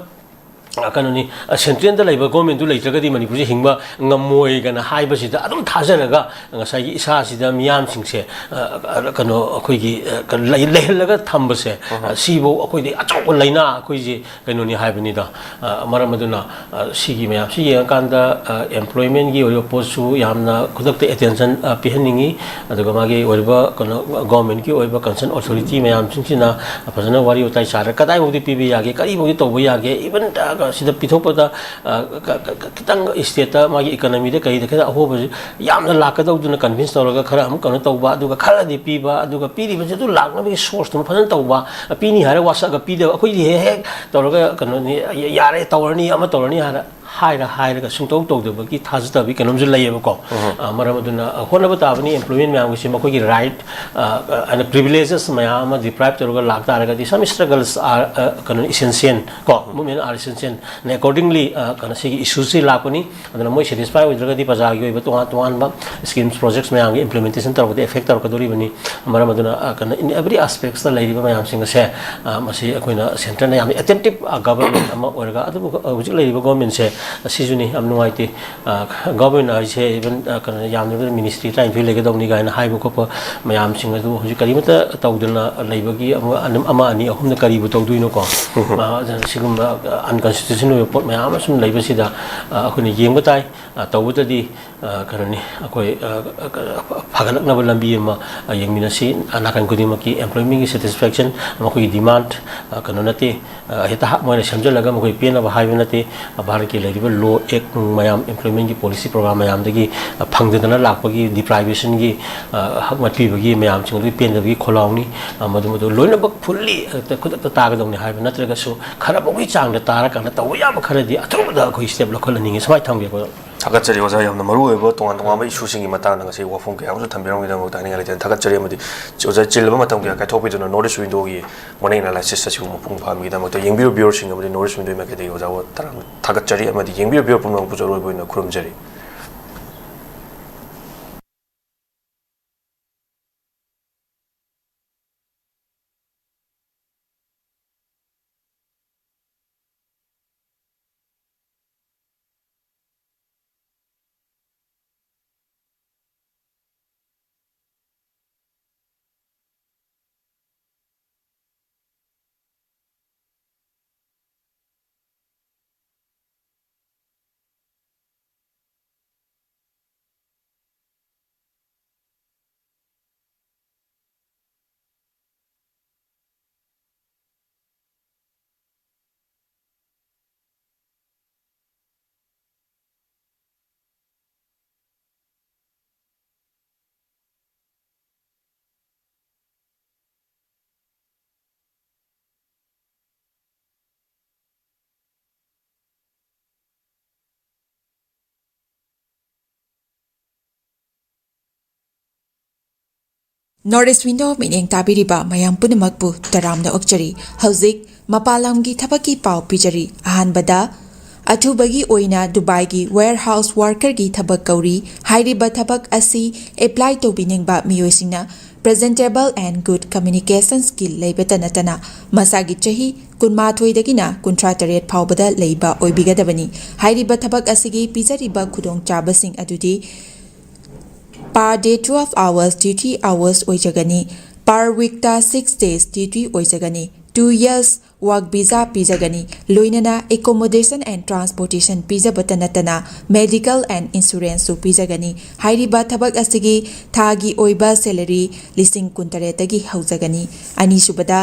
ꯑ, ꯀꯩꯅꯣꯅꯤ, ꯑ, ꯁꯦꯟꯇ꯭ꯔꯦꯜꯗ ꯂꯩꯕ ꯒꯣꯔꯃꯦꯟꯗꯨ ꯂꯩꯇ꯭ꯔꯒꯗꯤ ꯃꯅꯤꯄꯨꯔꯁꯦ ꯍꯤꯡꯕ ꯉꯝꯃꯣꯏꯒꯅ ꯍꯥꯏꯕꯁꯤꯗ ꯑꯗꯨꯝ ꯊꯥꯖꯔꯒ ꯉꯁꯥꯏꯒꯤ ꯏꯁꯥꯁꯤꯗ ꯃꯤꯌꯥꯝꯁꯤꯡꯁꯦ, ꯑ, ꯑ, ꯀꯩꯅꯣ, ꯑꯩꯈꯣꯏꯒꯤ, ꯑ, ꯀ-, ꯂꯩ-, ꯂꯩꯍꯜꯂꯒ ꯊꯝꯕꯁꯦ, ꯑ, ꯁꯤꯐꯧ ꯑꯩꯈꯣꯏꯗꯤ ꯑꯆꯧꯕ ꯂꯥꯏꯅꯥ ꯑꯩꯈꯣꯏꯁꯦ ꯀꯩꯅꯣꯅꯤ ꯍꯥꯏꯕꯅꯤꯗ꯫ ꯑ, ꯃꯔꯝ ꯑꯗꯨꯅ, ꯑ, ꯁꯤꯒꯤ ꯃꯌꯥꯝꯁꯤ ꯌꯦꯡꯉꯀꯥꯟꯗ, ꯑ, ꯑꯦꯝꯄ꯭ꯂꯣꯏꯃꯦꯟꯒꯤ ꯑꯣꯏꯕ ꯄꯣꯠꯁꯨ ꯌꯥꯝꯅ ꯈꯨꯗꯛꯇ ꯑꯦꯇꯦꯟꯁꯟ, ꯑ, ꯄꯤꯍꯟꯅꯤꯡꯉꯤ꯫ ꯑꯗꯨꯒ ꯃꯥꯒꯤ ꯑꯣꯏꯔꯤꯕ ꯀꯩꯅꯣ, ꯒꯣꯔꯃꯦꯟꯒꯤ ꯑꯣꯏꯕ ꯀꯟꯁꯔꯟ ꯑꯣꯊꯣꯔꯤꯇꯤ ꯃꯌꯥꯝꯁꯤꯡꯁꯤꯅ ꯐꯖꯅ ꯋꯥꯔꯤ ꯋꯥꯇꯥꯏ ꯁꯥꯔꯒ ꯀꯗꯥꯏꯐꯥꯎꯗꯤ ꯄꯤꯕ ꯌꯥꯒꯦ, ꯀꯔꯤꯐꯥꯎꯗꯤ ꯇꯧꯕ ꯌꯥꯒꯦ, ꯏꯚꯟ, ꯑ, ꯁꯤꯗ ꯄꯤꯊꯣꯛꯄꯗ, ꯑ, ꯈꯤꯇꯪ ꯏꯁꯇꯦꯠꯇ ꯃꯥꯒꯤ ꯏꯀꯣꯅꯣꯃꯤꯗ ꯀꯔꯤꯗ ꯈꯤꯇꯪ ꯑꯍꯣꯕꯁꯦ ꯌꯥꯝꯅ ꯂꯥꯛꯀꯗꯧꯗꯨꯅ ꯀꯟꯚꯤꯟꯁ ꯇꯧꯔꯒ ꯈꯔ ꯑꯃꯨꯛ ꯀꯩꯅꯣ ꯇꯧꯕ, ꯑꯗꯨꯒ ꯈꯔꯗꯤ ꯄꯤꯕ, ꯑꯗꯨꯒ ꯄꯤꯔꯤꯕꯁꯦ ꯑꯗꯨ ꯂꯥꯛꯅꯕꯒꯤ ꯁꯣꯔꯁꯇꯨꯃ ꯐꯖꯅ ꯇꯧꯕ, ꯄꯤꯅꯤ ꯍꯥꯏꯔꯒ ꯋꯥꯁꯛꯑꯒ ꯄꯤꯗꯕ, ꯑꯩꯈꯣꯏꯗꯤ ꯍꯦꯛ ꯍꯦꯛ ꯇꯧꯔꯒ ꯀꯩꯅꯣꯅꯤ, ꯌꯥꯔꯦ, ꯇꯧꯔꯅꯤ, ꯑꯃ ꯇꯧꯔꯅꯤ ꯍꯥꯏꯔ ꯍꯥꯏꯔ ꯍꯥꯏꯔꯒ ꯁꯨꯡꯇꯧ ꯇꯧꯗꯕꯒꯤ ꯊꯥꯖꯗꯕꯒꯤ ꯀꯩꯅꯣꯝꯁꯨ ꯂꯩꯌꯦꯕꯀꯣ꯫ ꯑ, ꯃꯔꯝ ꯑꯗꯨꯅ, ꯑ, ꯍꯣꯠꯅꯕ ꯇꯥꯕꯅꯤ꯫ ꯑꯦꯝꯄ꯭ꯂꯣꯏꯃꯦꯟ ꯃꯌꯥꯝꯒꯤꯁꯤ ꯃꯈꯣꯏꯒꯤ ꯔꯥꯏꯠ, ꯑ, ꯑ, ꯑꯗ ꯄ꯭ꯔꯤꯚꯤꯂꯦꯖꯦꯁ ꯃꯌꯥꯝ ꯑꯃ ꯗꯤꯄ꯭ꯔꯥꯏꯞ ꯇꯧꯔꯒ ꯂꯥꯛꯇꯥꯔꯒꯗꯤ, some struggles are, ꯑ, ꯀꯩꯅꯣ, essential ꯀꯣ, movement are essential꯫ And accordingly, ꯑ, ꯀꯩꯅꯣ, ꯁꯤꯒꯤ ꯏꯁꯨꯁꯤ ꯂꯥꯛꯄꯅꯤ꯫ ꯑꯗꯨꯅ ꯃꯣꯏ ꯁꯦꯇꯤꯁꯐꯥꯏ ꯑꯣꯏꯗ꯭ꯔꯒꯗꯤ ꯄ꯭ꯔꯖꯥꯒꯤ ꯑꯣꯏꯕ ꯇꯣꯉꯥꯟ ꯇꯣꯉꯥꯟꯕ ꯁ꯭ꯀꯤꯝꯁ, ꯄ꯭ꯔꯣꯖꯦꯛꯁ ꯃꯌꯥꯝꯒꯤ ꯏꯝꯄ꯭ꯂꯤꯃꯦꯟꯇꯦꯁꯟ ꯇꯧꯔꯛꯄꯗ ꯑꯦꯐꯦꯛ ꯇꯧꯔꯛꯀꯗꯣꯔꯤꯕꯅꯤ꯫ ꯃꯔꯝ ꯑꯗꯨꯅ, ꯑ, ꯀꯩꯅꯣ, in every aspects ꯇ ꯂꯩꯔꯤꯕ ꯃꯌꯥꯝꯁꯤꯡ ꯑꯁꯦ, ꯑ, ꯃꯁꯤ ꯑꯩꯈꯣꯏꯅ ꯁꯦꯟꯇꯔꯅ ꯌꯥꯝꯅ ꯑꯦꯇꯦꯟꯇꯤꯞ, ꯑ, ꯒꯚꯔꯟꯃꯦꯟ ꯑꯃ ꯑꯣꯏꯔꯒ, ꯑꯗꯨꯕꯨ ꯍꯧꯖꯤꯛ ꯂꯩꯔꯤꯕ ꯒꯣꯔꯃꯦꯟꯁꯦ ꯑꯁꯤꯁꯨꯅꯤ ꯌꯥꯝ ꯅꯨꯡꯉꯥꯏꯇꯦ꯫ ꯑ, ꯒꯚꯔꯟꯃꯦꯟ ꯍꯥꯏꯁꯦ ꯏꯚꯟ, ꯑ, ꯀꯩꯅꯣ, ꯌꯥꯝꯗ꯭ꯔꯕꯗ ꯃꯤꯅꯤꯁꯇ꯭ꯔꯤ ꯇꯔꯥꯅꯤꯊꯣꯏ ꯂꯩꯒꯗꯧꯅꯤ ꯀꯥꯏꯅ ꯍꯥꯏꯕ ꯈꯣꯠꯄ ꯃꯌꯥꯝꯁꯤꯡ ꯑꯗꯨ ꯍꯧꯖꯤꯛ ꯀꯔꯤꯃꯠꯇ ꯇꯧꯗꯅ ꯂꯩꯕꯒꯤ ꯑꯃ, ꯑꯃ ꯑꯅꯤ ꯑꯍꯨꯝꯅ ꯀꯔꯤꯕꯨ ꯇꯧꯗꯣꯏꯅꯣꯀꯣ? ꯑ, ꯑꯗꯨꯅ ꯁꯤꯒꯨꯝꯕ, ꯑ, ꯑꯟꯀꯟꯁꯇꯤꯇ꯭ꯌꯨꯁꯟ ꯑꯣꯏꯕ ꯄꯣꯠ ꯃꯌꯥꯝ ꯑꯃ ꯁꯨꯝ ꯂꯩꯕꯁꯤꯗ, ꯑ, ꯑꯩꯈꯣꯏꯅ ꯌꯦꯡꯕ ꯇꯥꯏ꯫ ꯑ, ꯇꯧꯕꯇꯗꯤ, ꯑ, ꯀꯩꯅꯣꯅꯤ, ꯑꯩꯈꯣꯏ, ꯑ, ꯑ, ꯐꯒꯠꯂꯛꯅꯕ ꯂꯝꯕꯤ ꯑꯃ, ꯑ, ꯌꯦꯡꯃꯤꯟꯅꯁꯤ꯫ ꯑ, ꯅꯥꯀꯟ ꯈꯨꯗꯤꯡꯃꯛꯀꯤ ꯑꯦꯝꯄ꯭ꯂꯣꯏꯃꯦꯟꯒꯤ ꯁꯦꯇꯤꯁꯐꯦꯛꯁꯟ, ꯃꯈꯣꯏꯒꯤ ꯗꯤꯃꯥꯟ, ꯑ, ꯀꯩꯅꯣ ꯅꯠꯇꯦ, ꯑ, ꯍꯦꯛꯇ ꯍꯥ-, ꯃꯣꯏꯅ ꯁꯦꯝꯖꯤꯜꯂꯒ ꯃꯈꯣꯏ ꯄꯦꯟꯅꯕ ꯍꯥꯏꯕ ꯅꯠꯇꯦ꯫ ꯑ, ꯚꯥꯔꯠꯀꯤ ꯂꯩꯔꯤꯕ ꯂꯣ ꯑꯦꯛ ꯅꯨꯡ ꯃꯌꯥꯝ, ꯏꯝꯄ꯭ꯂꯣꯏꯃꯦꯟꯒꯤ ꯄꯣꯂꯤꯁꯤ ꯄ꯭ꯔꯣꯒ꯭ꯔꯥꯝ ꯃꯌꯥꯝꯗꯒꯤ, ꯑ, ꯐꯪꯗꯗꯅ ꯂꯥꯛꯄꯒꯤ ꯗꯤꯄ꯭ꯔꯥꯏꯚꯦꯁꯟꯒꯤ, ꯑ, ꯍꯛ ꯃꯠꯄꯤꯕꯒꯤ ꯃꯌꯥꯝꯁꯤꯡ ꯑꯗꯨꯒꯤ ꯄꯦꯟꯗꯕꯒꯤ ꯈꯣꯜꯂꯥꯎꯅꯤ꯫ ꯑ, ꯃꯗꯨ, ꯃꯗꯨ ꯂꯣꯏꯅꯃꯛ ꯐꯨꯜꯂꯤ, ꯑ, ꯈꯨꯗꯛꯇ ꯇꯥꯒꯗꯧꯅꯤ ꯍꯥꯏꯕ ꯅꯠꯇ꯭ꯔꯦ꯫ ꯅꯠꯇ꯭ꯔꯒꯁꯨ ꯈꯔ ꯃꯈꯣꯏ ꯆꯥꯡꯗ ꯇꯥꯔꯀꯥꯟꯗ ꯇꯧꯕ ꯌꯥꯕ ꯈꯔꯗꯤ ꯑꯊꯨꯕꯗ ꯑꯩꯈꯣꯏ step ꯂꯧꯈꯠꯍꯟꯅꯤꯡꯉꯤ꯫ ꯁꯨꯃꯥꯏꯅ ꯊꯝꯒꯦꯀꯣ꯫ ꯊꯥꯒꯠꯆꯔꯤ ꯑꯣꯖꯥ, ꯌꯥꯝꯅ ꯃꯔꯨꯑꯣꯏꯕ ꯇꯣꯉꯥꯟ ꯇꯣꯉꯥꯟꯕ issueꯁꯤꯡꯒꯤ ꯃꯇꯥꯡꯗ ꯉꯁꯤ ꯋꯥꯐꯝ ꯀꯌꯥ ꯑꯃꯁꯨ ꯊꯝꯕꯤꯔꯝꯈꯤꯗꯅ ꯃꯈꯣꯏꯗ ꯍꯥꯏꯅꯤꯡꯉꯥꯏ ꯂꯩꯇꯦ꯫ ꯊꯥꯒꯠꯆꯔꯤ ꯑꯃꯗꯤ ꯑꯣꯖꯥ ꯆꯤꯜꯂꯕ ꯃꯇꯝ ꯀꯌꯥ ꯀꯥꯏꯊꯣꯛꯄꯤꯗꯨꯅ North East Windowꯒꯤ morning analysisꯑꯁꯤꯕꯨ ꯃꯄꯨꯡ ꯐꯥꯍꯟꯕꯒꯤꯗꯃꯛꯇ ꯌꯦꯡꯕꯤꯔꯤꯕ viewerꯁꯤꯡ ꯑꯃꯗꯤ North East Windowꯒꯤ ꯃꯥꯏꯀꯩꯗꯒꯤ ꯑꯣꯖꯥꯕꯨ ꯇꯔꯥꯝꯅ ꯊꯥꯒꯠꯆꯔꯤ ꯑꯃꯗꯤ ꯌꯦꯡꯕꯤꯔꯤꯕ viewer ꯄꯨꯝꯅꯃꯛꯄꯨꯁꯨ ꯑꯔꯣꯏꯕ ꯑꯣꯏꯅ ꯈꯨꯔꯨꯝꯖꯔꯤ꯫ North East Window ꯃꯤꯠꯌꯦꯡ ꯇꯥꯕꯤꯔꯤꯕ ꯃꯌꯥꯝ ꯄꯨꯝꯅꯃꯛꯄꯨ ꯇꯔꯥꯝꯅ ꯑꯣꯛꯆꯔꯤ꯫ ꯍꯧꯖꯤꯛ ꯃꯄꯥꯟ ꯂꯝꯒꯤ ꯊꯕꯛꯀꯤ ꯄꯥꯎ ꯄꯤꯖꯔꯤ꯫ ꯑꯍꯥꯟꯕꯗ, ꯑꯊꯨꯕꯒꯤ ꯑꯣꯏꯅ ꯗꯨꯕꯥꯏꯒꯤ warehouse workerꯒꯤ ꯊꯕꯛ ꯀꯧꯔꯤ꯫ ꯍꯥꯏꯔꯤꯕ ꯊꯕꯛ ꯑꯁꯤ apply ꯇꯧꯕꯤꯅꯤꯡꯕ ꯃꯤꯑꯣꯏꯁꯤꯡꯅ presentable and good communication skill ꯂꯩꯕꯇ ꯅꯠꯇꯅ ꯃꯁꯥꯒꯤ ꯆꯍꯤ ꯀꯨꯟꯃꯥꯊꯣꯏꯗꯒꯤꯅ ꯀꯨꯟꯊ꯭ꯔꯥ ꯇꯔꯦꯠ ꯐꯥꯎꯕꯗ ꯂꯩꯕ ꯑꯣꯏꯕꯤꯒꯗꯕꯅꯤ꯫ ꯍꯥꯏꯔꯤꯕ ꯊꯕꯛ ꯑꯁꯤꯒꯤ ꯄꯤꯖꯔꯤꯕ ꯈꯨꯗꯣꯡꯆꯥꯕꯁꯤꯡ ꯑꯗꯨꯗꯤ per day twelve hours duty hours ꯑꯣꯏꯖꯒꯅꯤ꯫ Per weekꯇ six days duty ꯑꯣꯏꯖꯒꯅꯤ꯫ Two years work visa ꯄꯤꯖꯒꯅꯤ꯫ ꯂꯣꯏꯅꯅ accommodation and transportation ꯄꯤꯖꯕꯇ ꯅꯠꯇꯅ medical and insuranceꯁꯨ ꯄꯤꯖꯒꯅꯤ꯫ ꯍꯥꯏꯔꯤꯕ ꯊꯕꯛ ꯑꯁꯤꯒꯤ ꯊꯥꯒꯤ ꯑꯣꯏꯕ salary ꯂꯤꯁꯤꯡ ꯀꯨꯟꯇꯔꯦꯠꯇꯒꯤ ꯍꯧꯖꯒꯅꯤ꯫ ꯑꯅꯤꯁꯨꯕꯗ,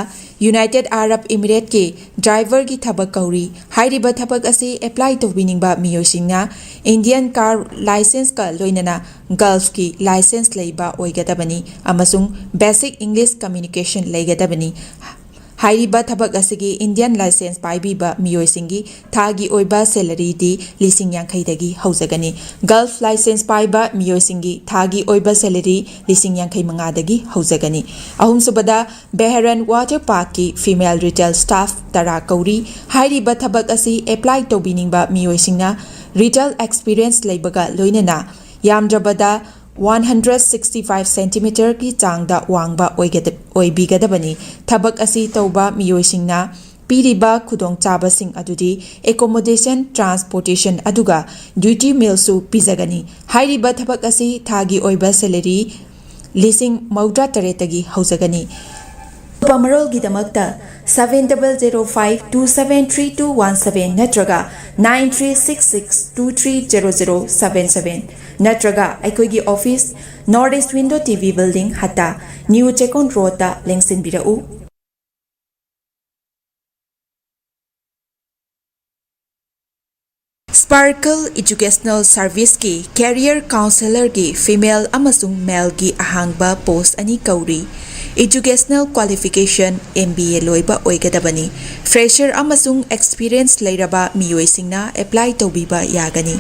United Arab Emirateꯀꯤ driverꯒꯤ ꯊꯕꯛ ꯀꯧꯔꯤ꯫ ꯍꯥꯏꯔꯤꯕ ꯊꯕꯛ ꯑꯁꯤ apply ꯇꯧꯕꯤꯅꯤꯡꯕ ꯃꯤꯑꯣꯏꯁꯤꯡꯅ Indian car licenceꯀ ꯂꯣꯏꯅꯅ Gulfꯀꯤ license ꯂꯩꯕ ꯑꯣꯏꯒꯗꯕꯅꯤ ꯑꯃꯁꯨꯡ basic English communication ꯂꯩꯒꯗꯕꯅꯤ꯫ ꯍꯥꯏꯔꯤꯕ ꯊꯕꯛ ꯑꯁꯤꯒꯤ ꯏꯟꯗꯤꯌꯟ ꯂꯥꯏꯁꯦꯟꯁ ꯄꯥꯏꯕꯤꯕ ꯃꯤꯑꯣꯏꯁꯤꯡꯒꯤ ꯊꯥꯒꯤ ꯑꯣꯏꯕ ꯁꯦꯂꯔꯤꯗꯤ ꯂꯤꯁꯤꯡ ꯌꯥꯡꯈꯩꯗꯒꯤ ꯍꯧꯖꯒꯅꯤ꯫ ꯒꯜꯐ ꯂꯥꯏꯁꯦꯟꯁ ꯄꯥꯏꯕ ꯃꯤꯑꯣꯏꯁꯤꯡꯒꯤ ꯊꯥꯒꯤ ꯑꯣꯏꯕ ꯁꯦꯂꯔꯤ ꯂꯤꯁꯤꯡ ꯌꯥꯡꯈꯩ ꯃꯉꯥꯗꯒꯤ ꯍꯧꯖꯒꯅꯤ꯫ ꯑꯍꯨꯝꯁꯨꯕꯗ, ꯕꯦꯍꯔꯟ ꯋꯥꯇꯔ ꯄꯥꯔꯛꯀꯤ ꯐꯤꯃꯦꯜ ꯔꯤꯇꯦꯜ ꯁ꯭ꯇꯥꯐ ꯇꯔꯥ ꯀꯧꯔꯤ꯫ ꯍꯥꯏꯔꯤꯕ ꯊꯕꯛ ꯑꯁꯤ ꯑꯦꯄ꯭ꯂꯥꯏ ꯇꯧꯕꯤꯅꯤꯡꯕ ꯃꯤꯑꯣꯏꯁꯤꯡꯅ ꯔꯤꯇꯦꯜ ꯑꯦꯛꯁꯄꯤꯔꯤꯌꯦꯟꯁ ꯂꯩꯕꯒ ꯂꯣꯏꯅꯅ ꯌꯥꯝꯗ꯭ꯔꯕꯗ ꯋꯥꯟ ꯍꯟꯗ꯭ꯔꯦꯠ ꯁꯤꯛꯁꯇꯤ ꯐꯥꯏꯚ ꯁꯦꯟꯇꯤꯃꯤꯇꯔꯒꯤ ꯆꯥꯡꯗ ꯋꯥꯡꯕ ꯑꯣꯏꯒꯗ-, ꯑꯣꯏꯕꯤꯒꯗꯕꯅꯤ꯫ ꯊꯕꯛ ꯑꯁꯤ ꯇꯧꯕ ꯃꯤꯑꯣꯏꯁꯤꯡꯅ ꯄꯤꯔꯤꯕ ꯈꯨꯗꯣꯡꯆꯥꯕꯁꯤꯡ ꯑꯗꯨꯗꯤ ꯑꯦꯀꯣꯃꯣꯗꯦꯁꯟ, ꯇ꯭ꯔꯥꯟꯁꯄꯣꯔꯇꯦꯁꯟ ꯑꯗꯨꯒ ꯗ꯭ꯌꯨꯇꯤ ꯃꯤꯜꯁꯨ ꯄꯤꯖꯒꯅꯤ꯫ ꯍꯥꯏꯔꯤꯕ ꯊꯕꯛ ꯑꯁꯤ ꯊꯥꯒꯤ ꯑꯣꯏꯕ ꯁꯦꯂꯔꯤ ꯂꯤꯁꯤꯡ ꯃꯧꯗ꯭ꯔꯥ ꯇꯔꯦꯠꯇꯒꯤ ꯍꯧꯖꯒꯅꯤ꯫ ꯑꯀꯨꯞꯄ ꯃꯔꯣꯜꯒꯤꯗꯃꯛꯇ seven double zero five two seven three two one seven ꯅꯠꯇ꯭ꯔꯒ nine three six six two three zero zero seven seven ꯅꯠꯇ꯭ꯔꯒ ꯑꯩꯈꯣꯏꯒꯤ office, North East Window T V Building, Hatta, new Checkon ꯔꯣꯗꯇ ꯂꯦꯡꯁꯤꯟꯕꯤꯔꯛꯎ꯫ ꯁ꯭ꯄꯥꯔꯀꯜ ꯏꯖꯨꯀꯦꯁꯅꯦꯜ ꯁꯔꯚꯤꯁꯀꯤ career ꯀꯥꯎꯟꯁꯦꯂꯔꯒꯤ female ꯑꯃꯁꯨꯡ ꯃꯦꯜꯒꯤ ꯑꯍꯥꯡꯕ ꯄꯣꯁ ꯑꯅꯤ ꯀꯧꯔꯤ꯫ Educational qualification M B A ꯂꯣꯏꯕ ꯑꯣꯏꯒꯗꯕꯅꯤ꯫ ꯐ꯭ꯔꯦꯁꯔ ꯑꯃꯁꯨꯡ ꯑꯦꯛꯁꯄꯤꯔꯤꯌꯦꯟꯁ ꯂꯩꯔꯕ ꯃꯤꯑꯣꯏꯁꯤꯡꯅ ꯑꯦꯄ꯭ꯂꯥꯏ ꯇꯧꯕꯤꯕ ꯌꯥꯒꯅꯤ꯫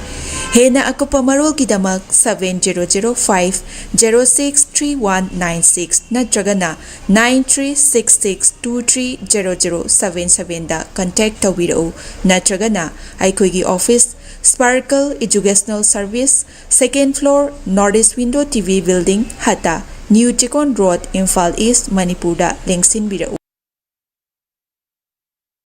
ꯍꯦꯟꯅ ꯑꯀꯨꯞꯄ ꯃꯔꯣꯜꯒꯤꯗꯃꯛ seven zero zero five zero six three one nine six ꯅꯠꯇ꯭ꯔꯒꯅ nine three six six two three zero zero seven seven ꯗ ꯀꯟꯇꯦꯛ ꯇꯧꯕꯤꯔꯛꯎ, ꯅꯠꯇ꯭ꯔꯒꯅ ꯑꯩꯈꯣꯏꯒꯤ office, Sparkle Educational Service, second floor, North East Window T V Building, Hatta, new Checkon road, Imphal east, ꯃꯅꯤꯄꯨꯔꯗ ꯂꯦꯡꯁꯤꯟꯕꯤꯔꯛꯎ꯫